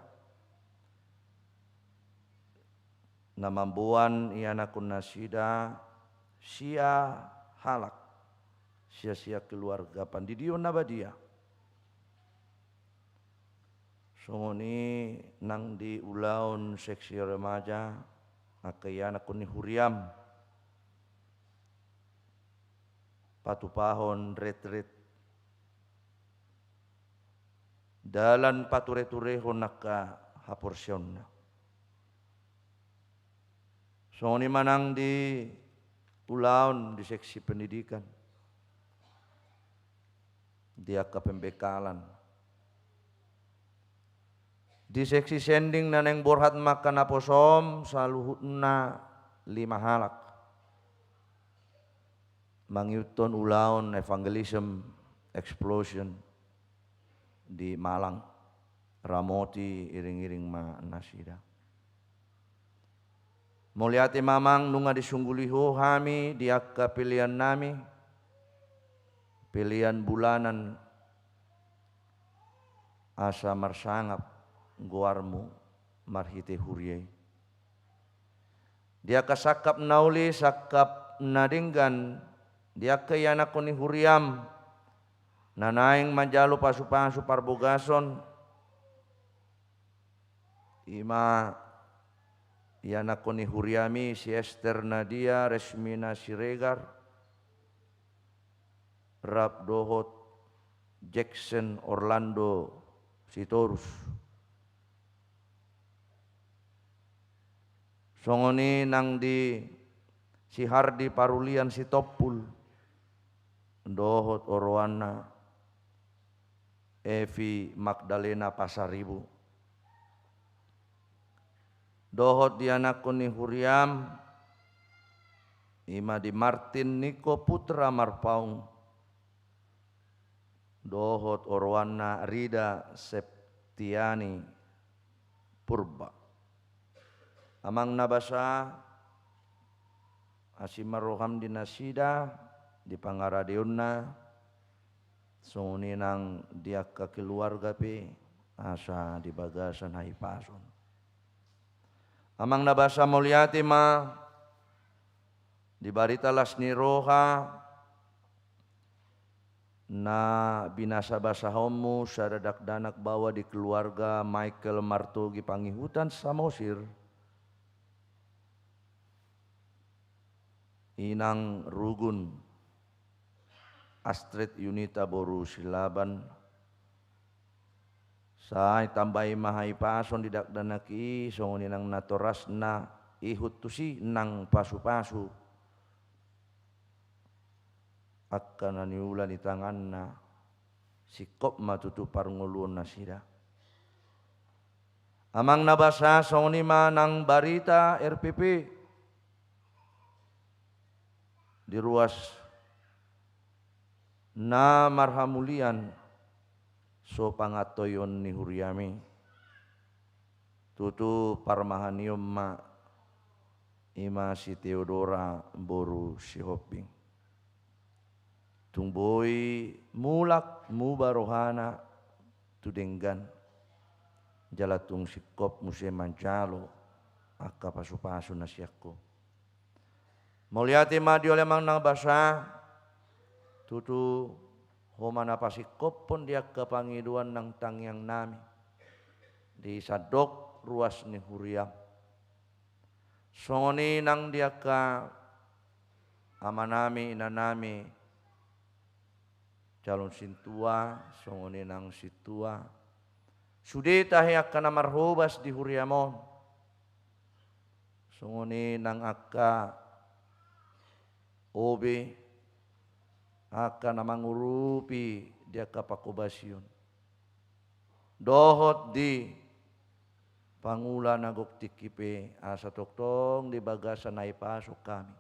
na mamboan ianakhon nasida sia halak, sia-sia keluarga pandidion na badia. Songon i nang di ulaon seksi remaja, angka ianakhon ni huriaM, patupahon retret, dalan pature-turehon angka haporseaonna. Songon i ma nang di ulaon di seksi pendidikan, di angka pembekalan. Di seksi sending na naeng borhat ma angka naposoM saluhutna lima halak, mangihuthon ulaon evangelism explosion di Malang. Ramoti iring-iring ma nasida. Mauliate ma Amang nunga disungguli Ho hami di angka peleannami, pelean bulanan, asa marsangap goarMu marhite huria i. Di angka sangkap na uli, sangkap na denggan, di angka ianakhon ni huriaM na naeng manjalo pasu-pasu parbogason, i ma ianakhon ni huriaMi si Ester Nadia, Resmina Siregar, rap dohot Jackson Orlando Sitorus. Songon i nang di si Hardi Parulian Sitompul, dohot oroanna Evi Magdalena Pasaribu. Dohot di anakhon ni huriaM, i ma di Martin Niko Putra Marpaung, dohot oroanna Rida Septiani Purba. Amang na basa, asi ma rohaM di nasida, di pangaradeonna, songon i nang di angka keluarga pe, asa di bagasan hahipason. Amang na basa, mauliate ma Di barita las ni roha na binasabasahonmu sada dakdanak baoa di keluarga Michael Martogi Pangihutan Samosir, Inang Rugun Astrid Yunita boru Silaban, sai tambai ma hahipason di dakdanak i, songon i nang natorasna, ihut tusi nang pasupasu angka na niula ni tanganna, singkop ma tutu parngoluon nasida. Amang na basa, songon i ma nang barita R P P di ruas na marhamulian so pangantoion ni huriami. Tutu parmahanon ma, i ma si Teodora boru Sihombing. Tung boi mulak muba rohana tu denggan, jala tung singkop muse manjalo angka pasupasu na sian Ho. Mauliate ma di Ho ale Amang na basa, tutu Ho ma na pasingkophon di angka pangidoan nang tangiangnami di sandok ruas ni huriam. Songon i nang di angka amanami, inanami, calon sintua, songon i nang sintua. Sude tahe angka na marhobas di huriam on. Songon i nang angka O B, angka na mangurupi di angka panghobasion. Dohot di pangula na gok tingki pe, asa tongtong di bagasan hahipason hami.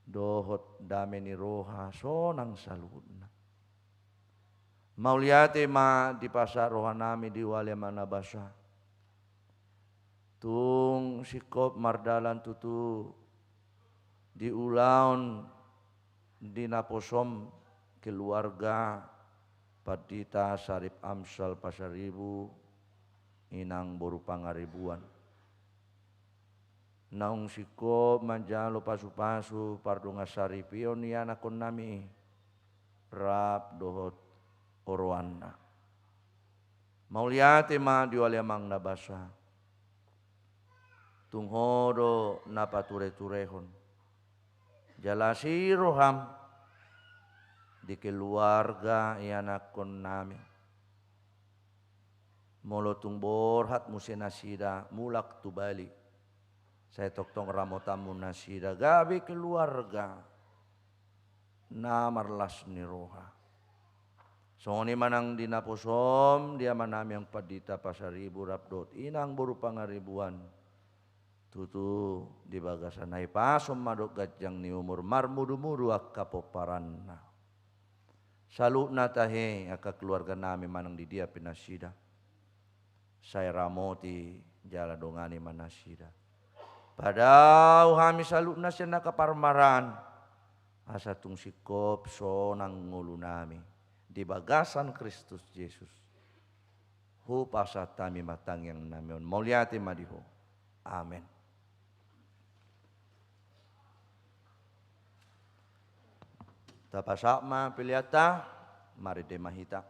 Dohot dame ni roha sonang saluhutna. Mauliate ma dipasahat rohanami di Ho ale Amang na basa. Tung singkop mardalan tutu di ulaon di naposom keluarga Pandita Sarip Amsal Pasaribu, Inang boru Pangaribuan. Naung singkop manjalo pasupasu pardongansaripeon ni anakkonnami i rap dohot oroanna. Mauliate ma di Ho ale Amang na basa. Tung Ho do na patureturehon. Jala asi roham di keluarga ianakkonnami. Molo tung borhat muse nasida mulak tu Bali, sai tongtong ramotanmu nasida gabe keluarga na marlas ni roha. Songon i ma nang di naposom di amanami Amang Pandita Pasaribu rap dohot Inang boru Pangaribuan. Tutu di bagasan hahipason ma dohot ganjang ni umur, marmudumudu angka pomparanna. Saluhutna tahe angka keluarganami manang di dia pe nasida, sai ramoti jala dongani ma nasida. Padao hami saluhutna sian angka parmaraan, asa tung singkop sonang ngolunami di bagasan Kristus Jesus. Hupasahat hami ma tangiangnami on. Mauliate ma di Ho. Amen. Tapasahat ma peleanta, marende ma hita.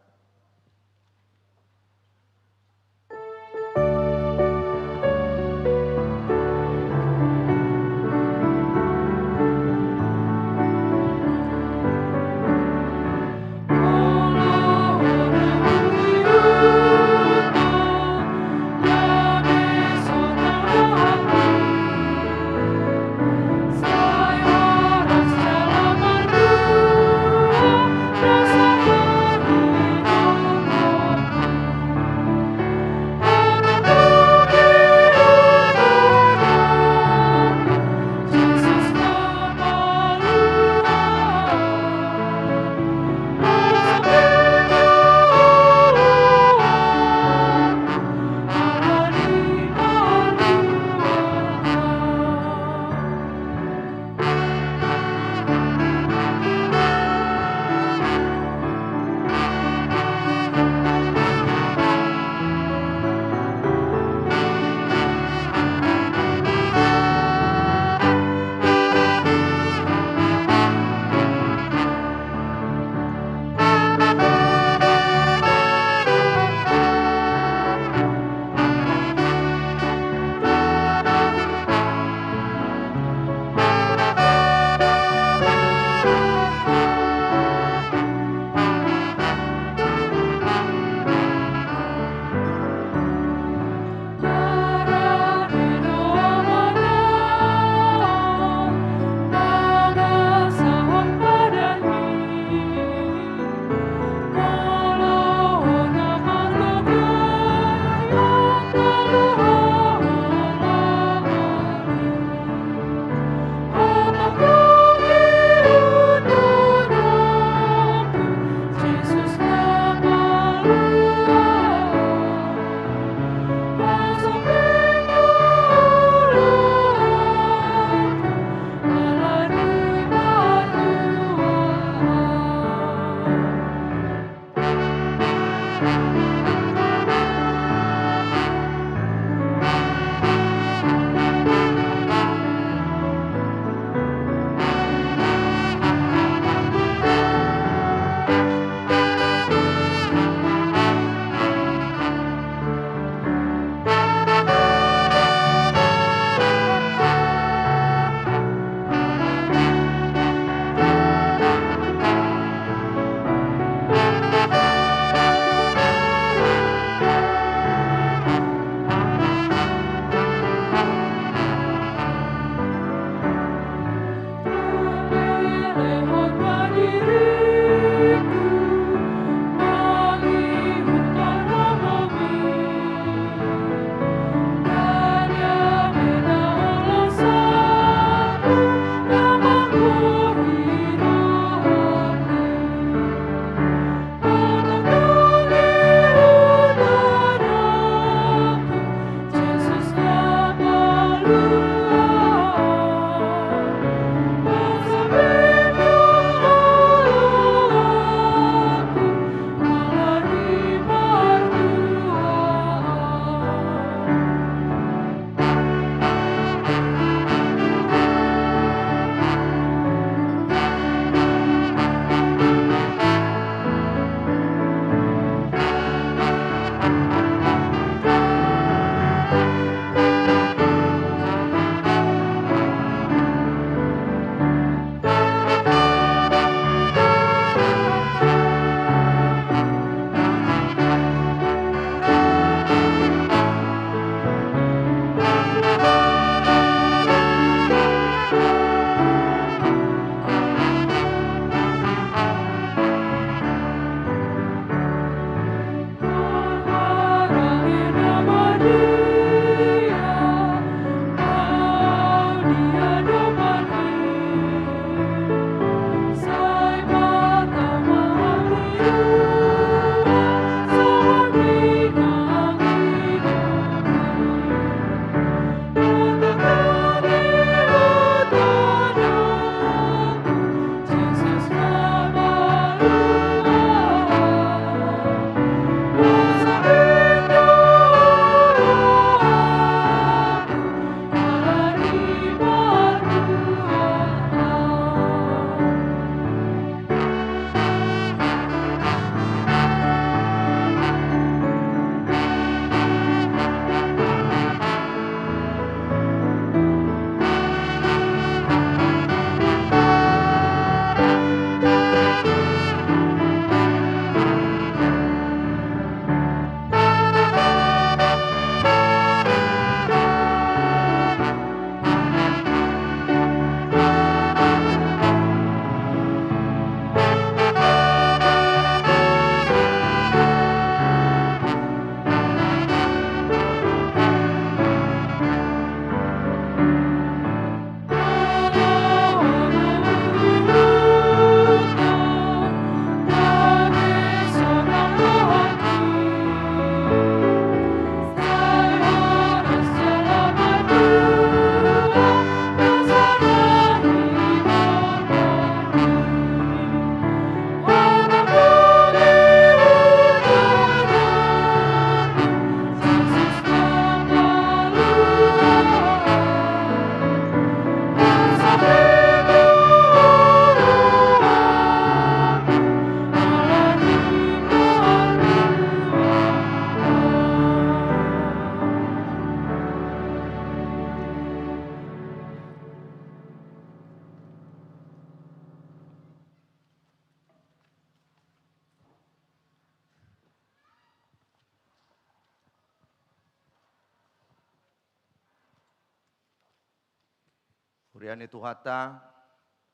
Huria ni Tuhanta,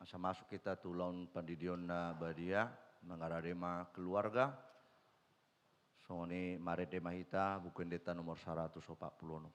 asa masuk hita tu ulaon pandidion na badia, mangarade ma keluarga. Songon i marende ma hita, Buku Endenta nomor saratus opat pulu onom.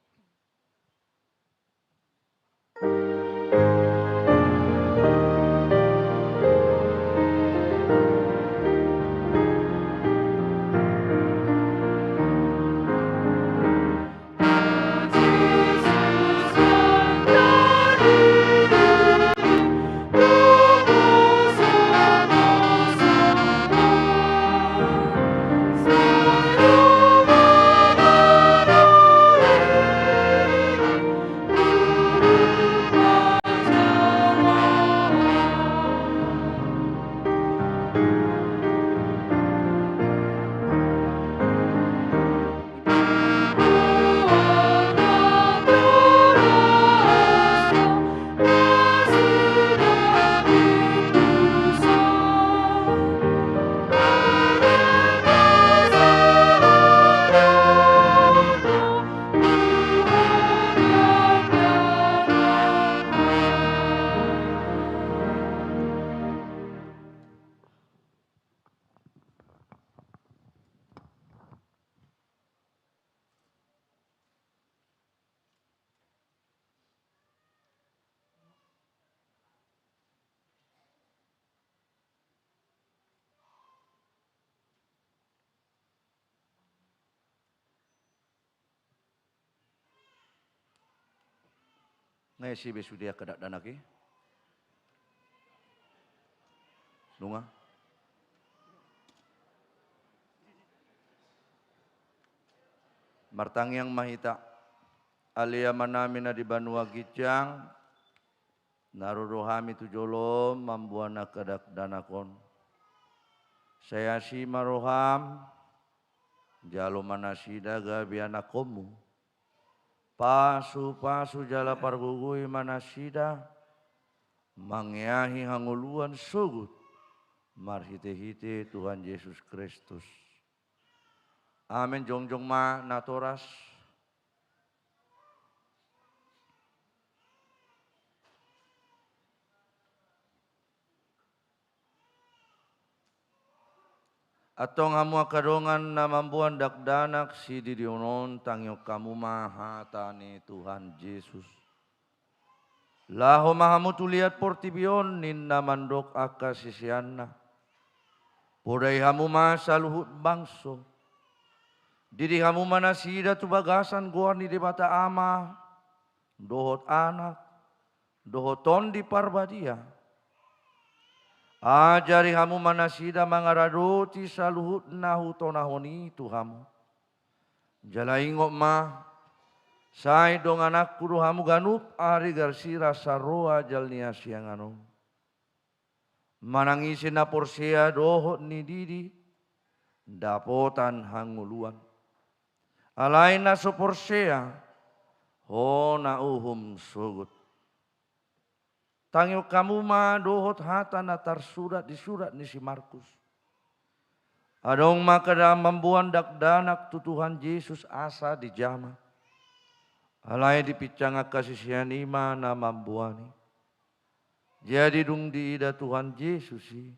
Nga ese be sude angka dakdanak i? Nunga? Martangiang ma hita. Ale Amanami na di banua ginjang, na ro do hami tu jolom mamboan angka dakdanak on. Sai asi ma roham, jalo ma nasida gabe anakkonmu. Pasupasu jala pargogoi ma nasida, mangeahi hangoluan sogot, marhitehite Tuhan Jesus Kristus. Amen. Jongjong ma natoras. Antong hamu angka dongan na mamboan dakdanak sididion on, tangihon hamu ma hata ni Tuhan Jesus. Laho ma hamu tu liat portibi on, ninna mandok angka siseanna. Podai hamu ma saluhut bangso. Didik hamu ma nasida tu bagasan goar ni Debata Ama, dohot Anak, dohot Tondi Parbadia. Ajari hamu ma nasida mangaradoti saluhut na hutonahon i tu hamu. Jala ingot ma, sai dongananku do hamu ganup ari, garsira saroa jal ni hasiangan on. Manang ise na porsea dohot nididi, dapotan hangoluan. Alai na so porsea, hona uhum sogot. Tangihon hamu ma dohot hata na tarsurat di surat ni si Markus. Adong ma angka na mamboan dakdanak tu Tuhan Jesus asa dijama. Alai dipinsang angka sisean i ma na mamboan i. Jadi dung diida Tuhan Jesus i,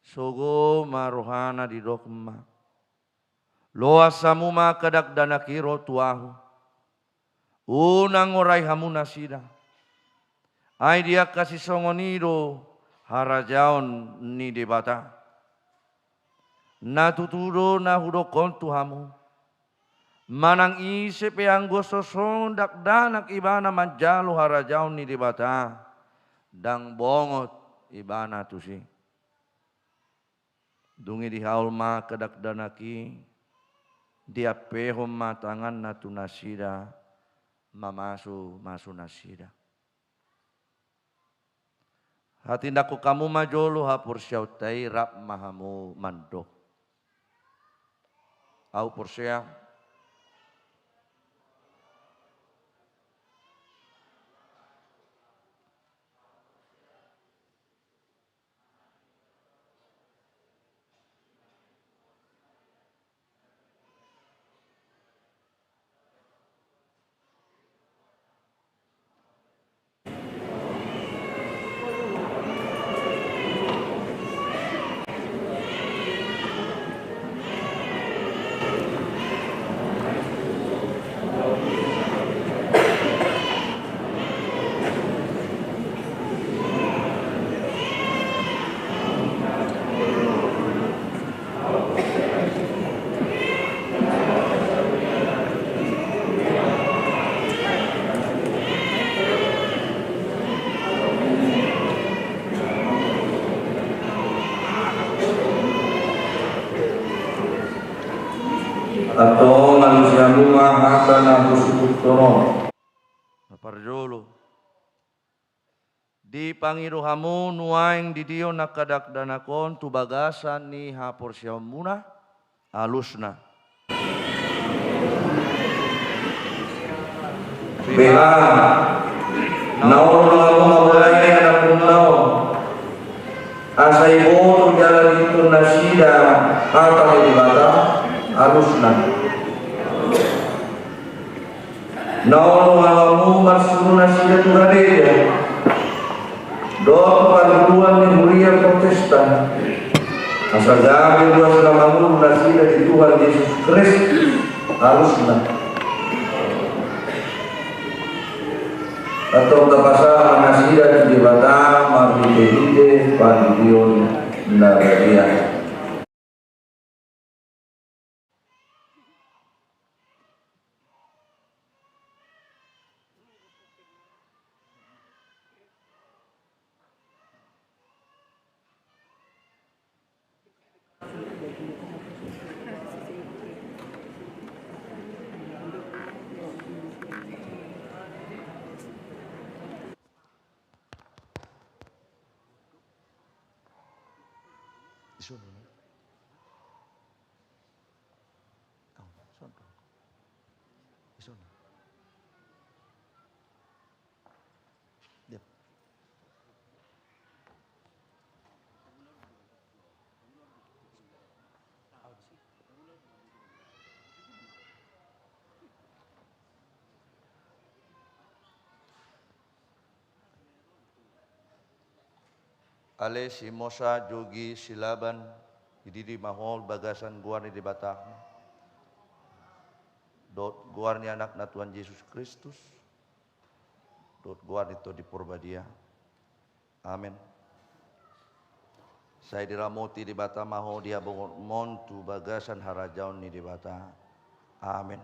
sogo ma rohana, didok ma: Loas hamu ma angka dakdanak i ro tu Ahu. Unang orai hamu nasida. Ai di angka sisongon i do harajaon ni Debata. Na tutu do na hudokhon tu hamu: Manang ise pe anggo so songon dakdanak ibana manjalo harajaon ni Debata, ndang bongot ibana tusi. Dung i dihaol ma angka dakdanak i, diampehon ma tanganna tu nasida, mamasumasu nasida. Hatindangkon hamu ma jolo haporseaonta i, rap ma hamu mandok: Ahu porsea. Antong alusi hamu ma hata na husuhutton on. Na parjolo. Dipangido hamu nuaeng didion angka dakdanak on tu bagasan ni haporseaonmuna? Alusna. Beha, na olo do hamu mamolai anakmuna on, asa iboto jala diihuthon nasida hata ni Debata? Alusna. Na olo do hamu marsuru nasida tu gareja dohot tu parguruan ni huria Protestan, asa gabe ruas na mangolu nasida di Tuhan Jesus Kristus? Alusna. Antong tapasahat ma nasida tu Debata marhitehite pandidion na badia. Ale si Mosa Jogi Silaban, dididi ma ho di bagasan goar ni Debata dohot goar ni Anakna Tuhan Jesus Kristus dohot goar ni Tondi Porbadia. Amen. Sai diramoti Debata ma ho di habongot mon tu bagasan harajaon ni Debata. Amen.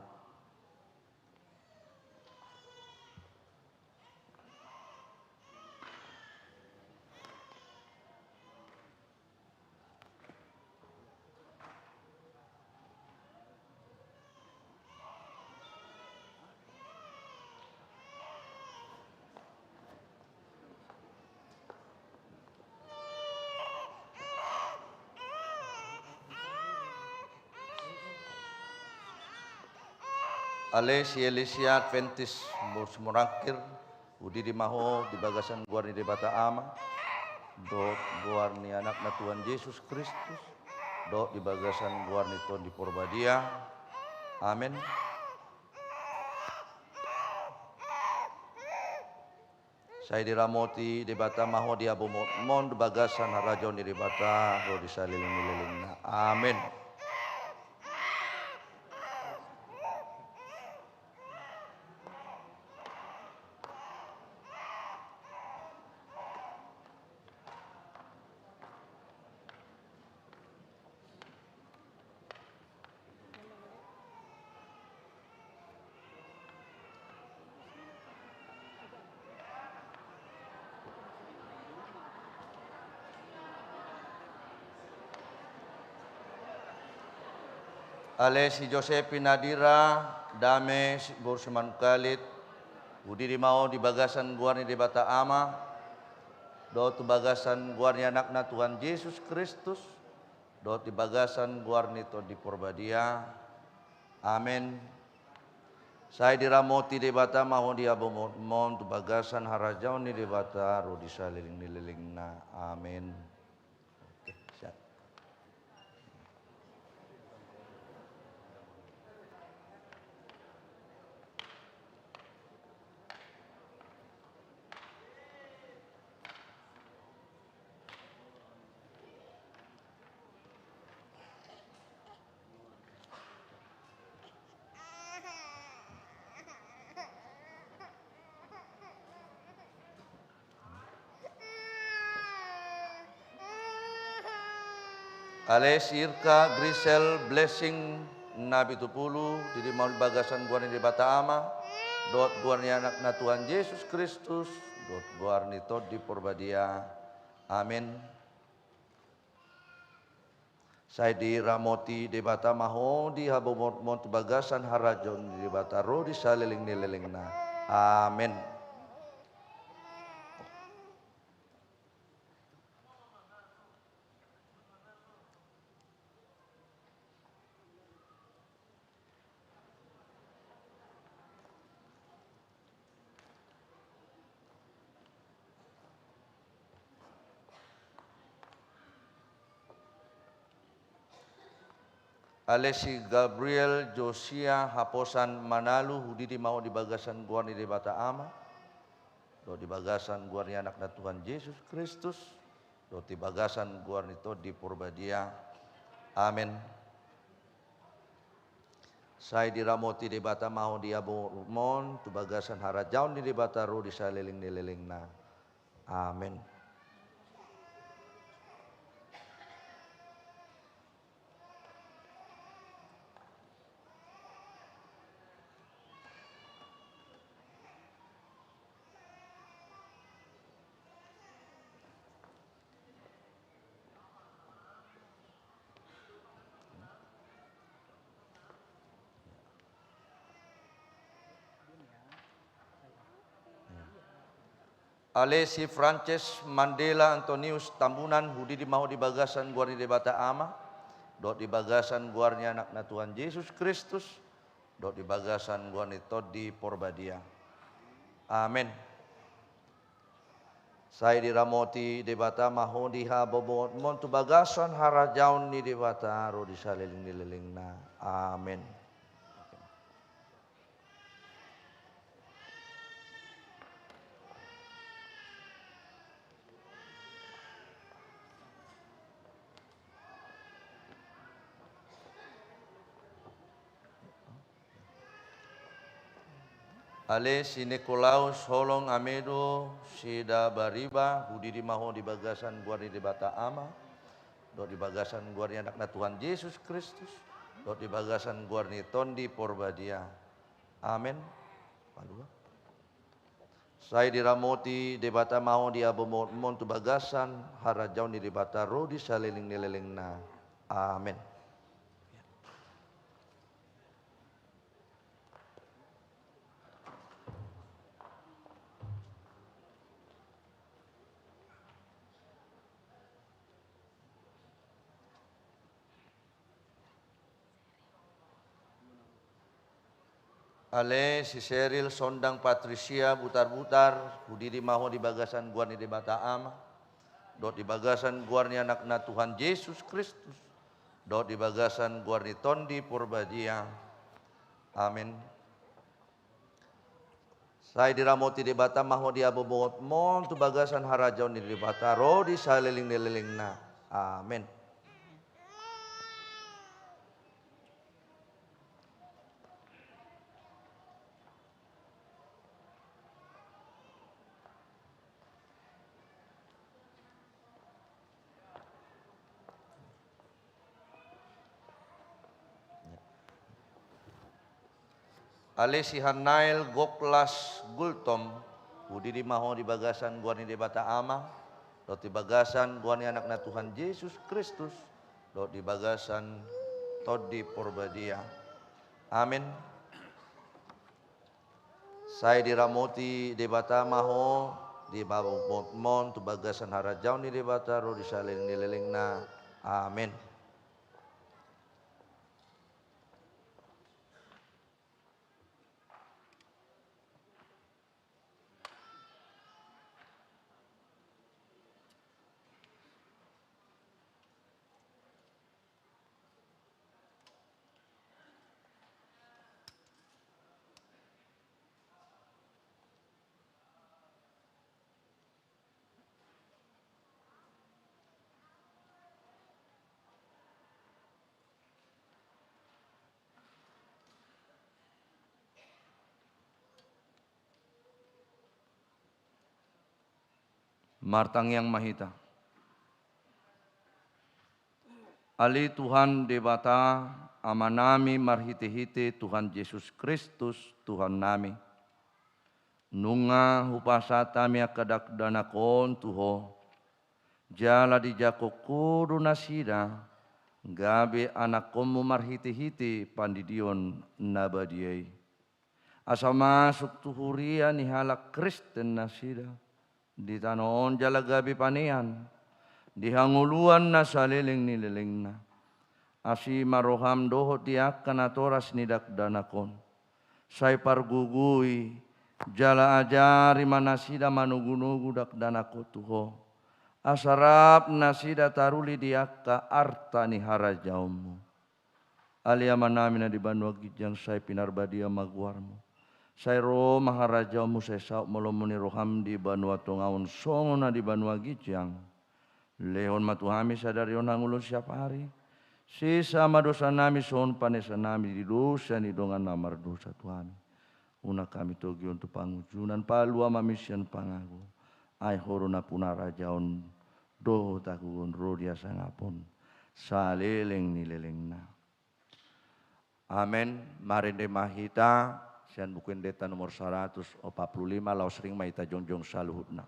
Ale si Elisia Adventis Mur-, Simorangkir, hudidi ma ho di bagasan goar ni Debata Ama, dohot goar ni Anakna Tuhan Jesus Kristus, dohot di bagasan goar ni Tondi Porbadia. Amen. Sai diramoti Debata ma ho di habongot mon di bagasan harajaon ni Debata ro di saleleng ni lelengna. Amen. Ale si Josepi Nadira, dame si boru Simanungkalit, hudidi ma ho di bagasan goar ni Debata Ama, dohot tu bagasan goar ni Anakna Tuhan Jesus Kristus, dohot di bagasan goar ni Tondi Porbadia. Amen. Sai diramoti Debata ma ho di habongot mon tu bagasan harajaon ni Debata ro di saleleng ni lelengna. Amen. Oke, siap. Ale si Irka Grisel Blessing Napitupulu, dididi ma ho di bagasan goar ni Debata Ama, dohot goar ni Anakna Tuhan Jesus Kristus, dohot goar ni Tondi Porbadia. Amen. Sai diramoti Debata ma ho di hababaon tu bagasan harajaon ni Debata ro di saleleng ni lelengna. Amen. Ale si Gabriel Josia Haposan Manalu, hudidi ma ho di bagasan goar ni Debata Ama, dohot di bagasan goar ni Anakna Tuhan Jesus Kristus, dohot di bagasan goar ni Tondi Porbadia. Amen. Sai diramoti Debata ma ho di hababaon tu bagasan harajaon ni Debata ro di saleleng ni lelengna. Amen. Ale si Frances Mandela Antonius Tambunan, hudidi ma ho di bagasan goar ni Debata Ama, dohot di bagasan goar ni Anakna Tuhan Jesus Kristus, dohot di bagasan goar ni Tondi Porbadia. Amen. Sai diramoti Debata ma ho di hababaonmon tu bagasan harajaon ni Debata ro di saleleng ni lelengna. Amen. Ale si Nikolaus Holong Amedo Sidabariba, hudidi ma ho di bagasan goar ni Debata Ama, dohot di bagasan goar ni Anakna Tuhan Jesus Kristus, dohot di bagasan goar ni Tondi Porbadia. Amen. Palua. Sai diramoti Debata ma ho di hababaonmon tu bagasan harajaon ni Debata ro di saleleng ni lelengna. Amen. Ale si Seril Sondang Patrisia Butarbutar, hudidi ma ho di bagasan goar ni Debata Ama, dohot di bagasan goar ni Anakna Tuhan Jesus Kristus, dohot di bagasan goar ni Tondi Porbadia. Amen. Sai diramoti Debata ma ho di hababaonmon tu bagasan harajaon ni Debata ro di saleleng ni lelengna. Amen. Ale si Hannael Goklas Gultom, hudidi ma ho di bagasan goar ni Debata Ama, dohot di bagasan goar ni Anakna Tuhan Jesus Kristus, dohot di bagasan Tondi Porbadia. Amen. Sai diramoti Debata ma ho di hababaonmon tu bagasan harajaon ni Debata ro di saleleng ni lelengna. Amen. Martangiang ma hita. Ale Tuhan Debata, Amanami marhitehite Tuhan Jesus Kristus, Tuhannami. Nunga hupasahat hami angka dakdanak on tu Ho, jala dijangkon Ho do nasida, gabe anakkonmu marhitehite pandidion na badia i. Asa masuk tu huria ni halak Kristen nasida di tano on jala gabe panean di hangoluan na saleleng ni lelengna. Asi ma roham dohot di angka natoras ni dakdanak on. Sai pargogoi jala ajari ma nasida manogunogu dakdanak on tu Ho. Asa rap nasida taruli di angka arta ni harajaonmu. Ale Amanami na di banua ginjang, sai pinarbadia ma goarmu. Sai ro ma harajaonmu, sai saut ma lomo ni roham di banua tonga on songon na di banua ginjang. Lehon ma tu hami sadari on hangoluan siapari. Sesa ma dosanami songon panesanami di dosa ni dongan na mardosa tu hami. Unang hami togihon tu pangunjunan, palua ma hami sian pangago. Ai Ho do nampuna harajaon dohot hagogoon, ro di hasangapon saleleng ni lelengna. Amen. Marende ma hita sian Buku Endenta nomor saratus opat pulu lima, laos ring ma hita jongjong saluhutna.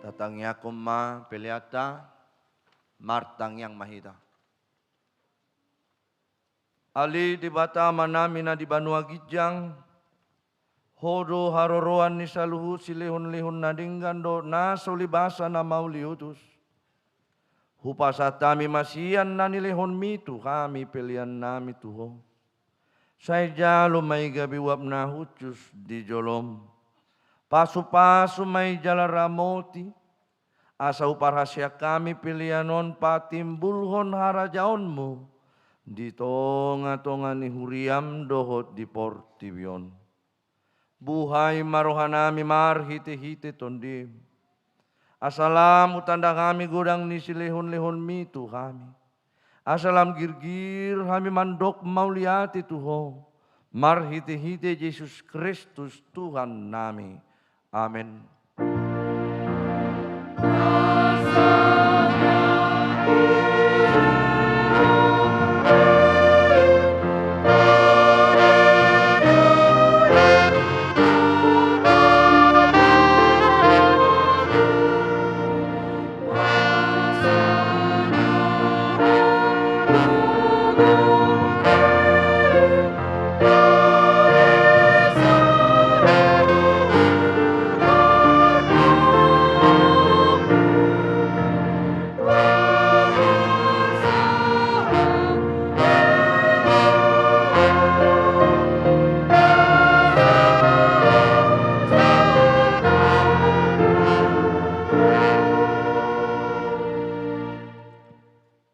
Tatangiangkon ma peleanta. Martangiang ma hita. Ale Debata Amanami na di banua ginjang, Ho do haroroan ni saluhut silehonlehon na denggan dohot na so libasa na mauliutus. Hupasahat hami ma sian na nilehonmi tu hami peleannami tu Ho. Sai jalo ma i gabe uap na hushus di jolom. Pasupasu ma i jala ramoti, asa huparhaseang hami pelean on patimbulhon harajaonmu di tongatonga ni huriam dohot di portibi on. Buhai ma rohanami marhitehite Tondim, asa lam hutanda hami godang ni silehonlehonmi tu hami, asa lam girgir hami mandok mauliate tu Ho, marhitehite Jesus Kristus Tuhannami. Amen.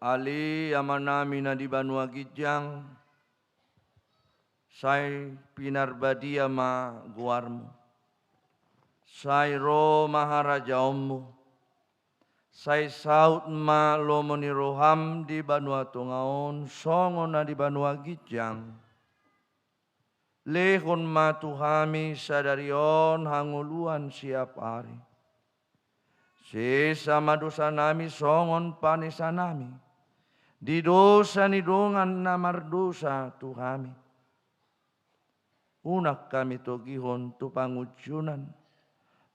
Ale Amanami na di banua ginjang, sai pinarbadia ma goarmu. Sai ro ma harajaonmu. Sai saut ma lomo ni roham di banua tonga on songon na di banua ginjang. Lehon ma tu hami sadari on hangoluan siapari. Sesa ma dosanami songon panesanami di dosa ni dongan na mardosa tu hami. Unang hami togihon tu pangunjunan.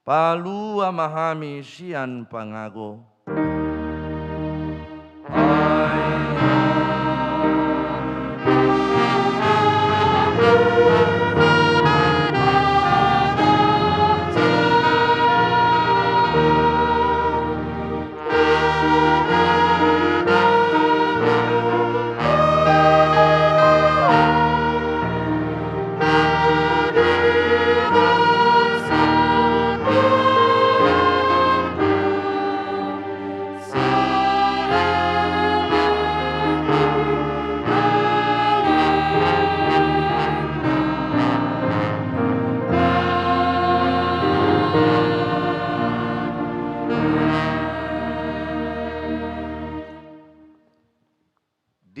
Palua ma hami sian pangago.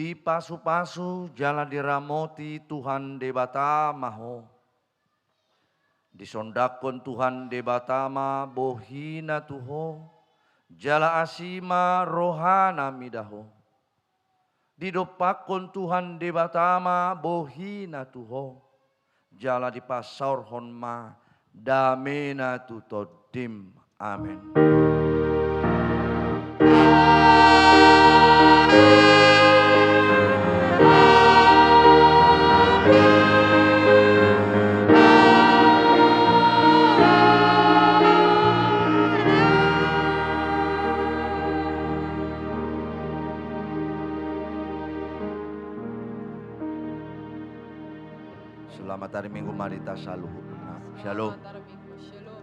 Dipasupasu jala diramoti Tuhan Debata ma ho. Disondangkon Tuhan Debata ma bohina tu ho, jala asi ma rohana mida ho. Didompakkon Tuhan Debata ma bohina tu ho, jala dipasaorhon ma damena tu tondim. Amen. Selamat hari Minggu ma di hita saluhutna. Shalom. Selamat hari Minggu. Shalom.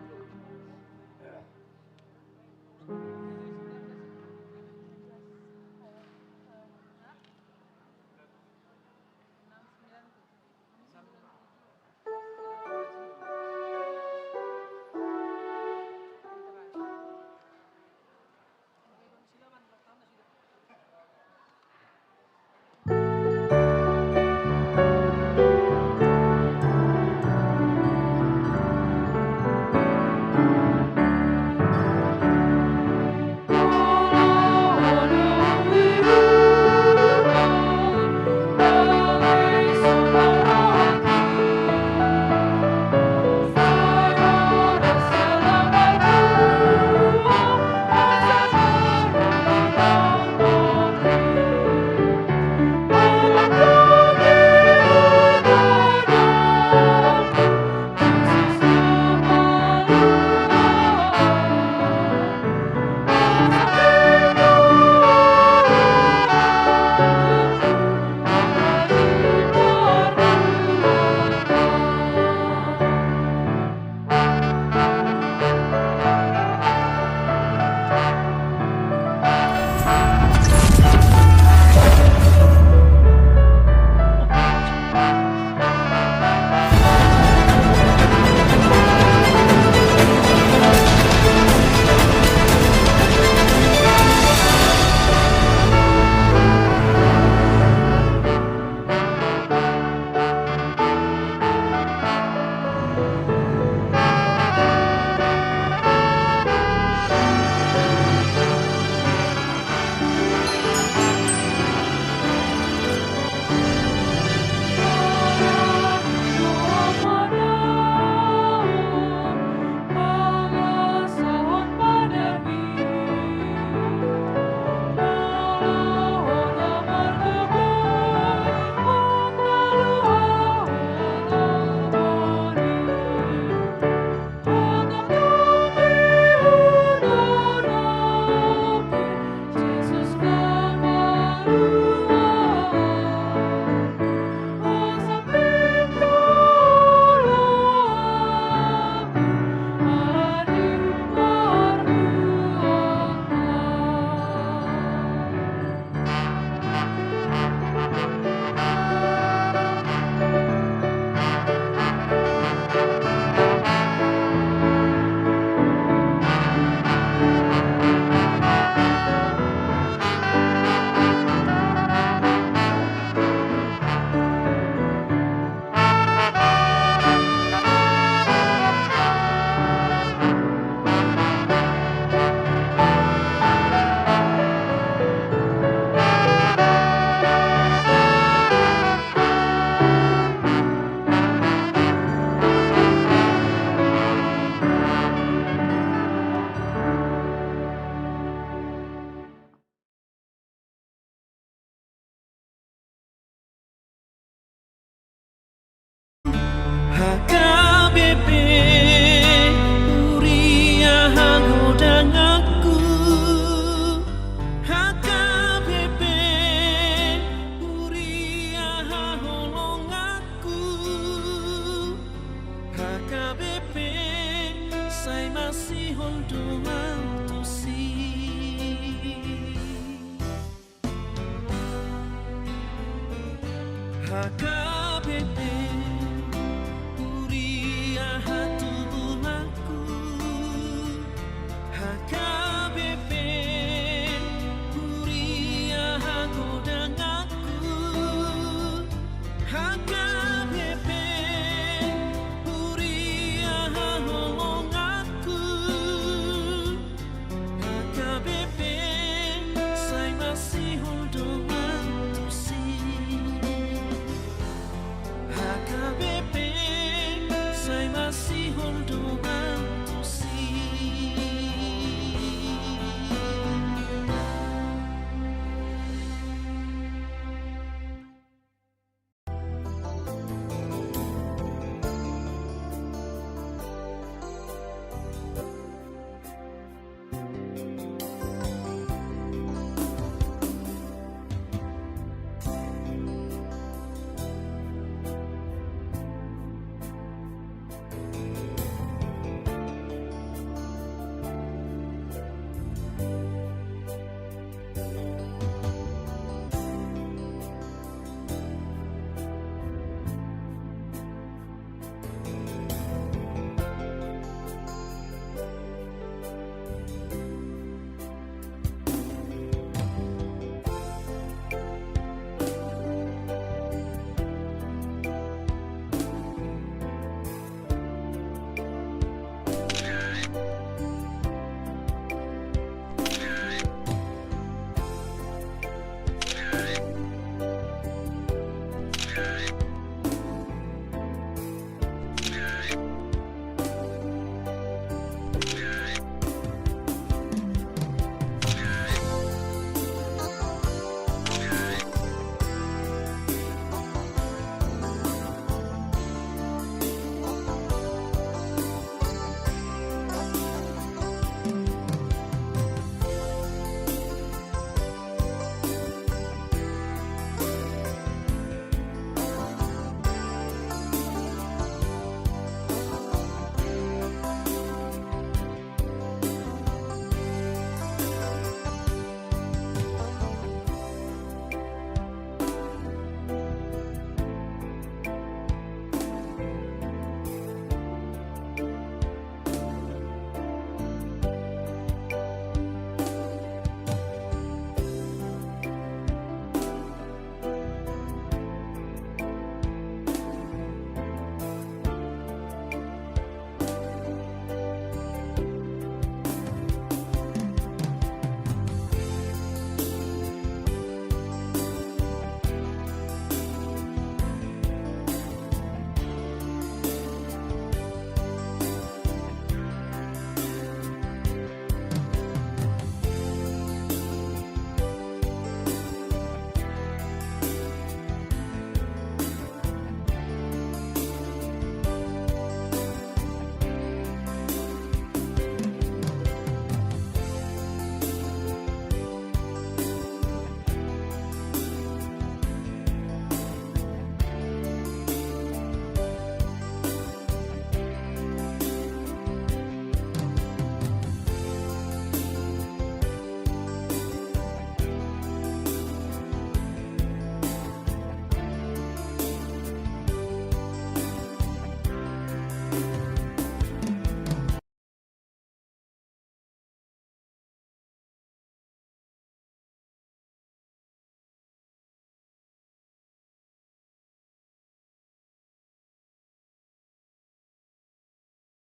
H K B P, huria hagodanganku. H K B P, huria haholonganku. H K B P, sai masihol do mantusi. H K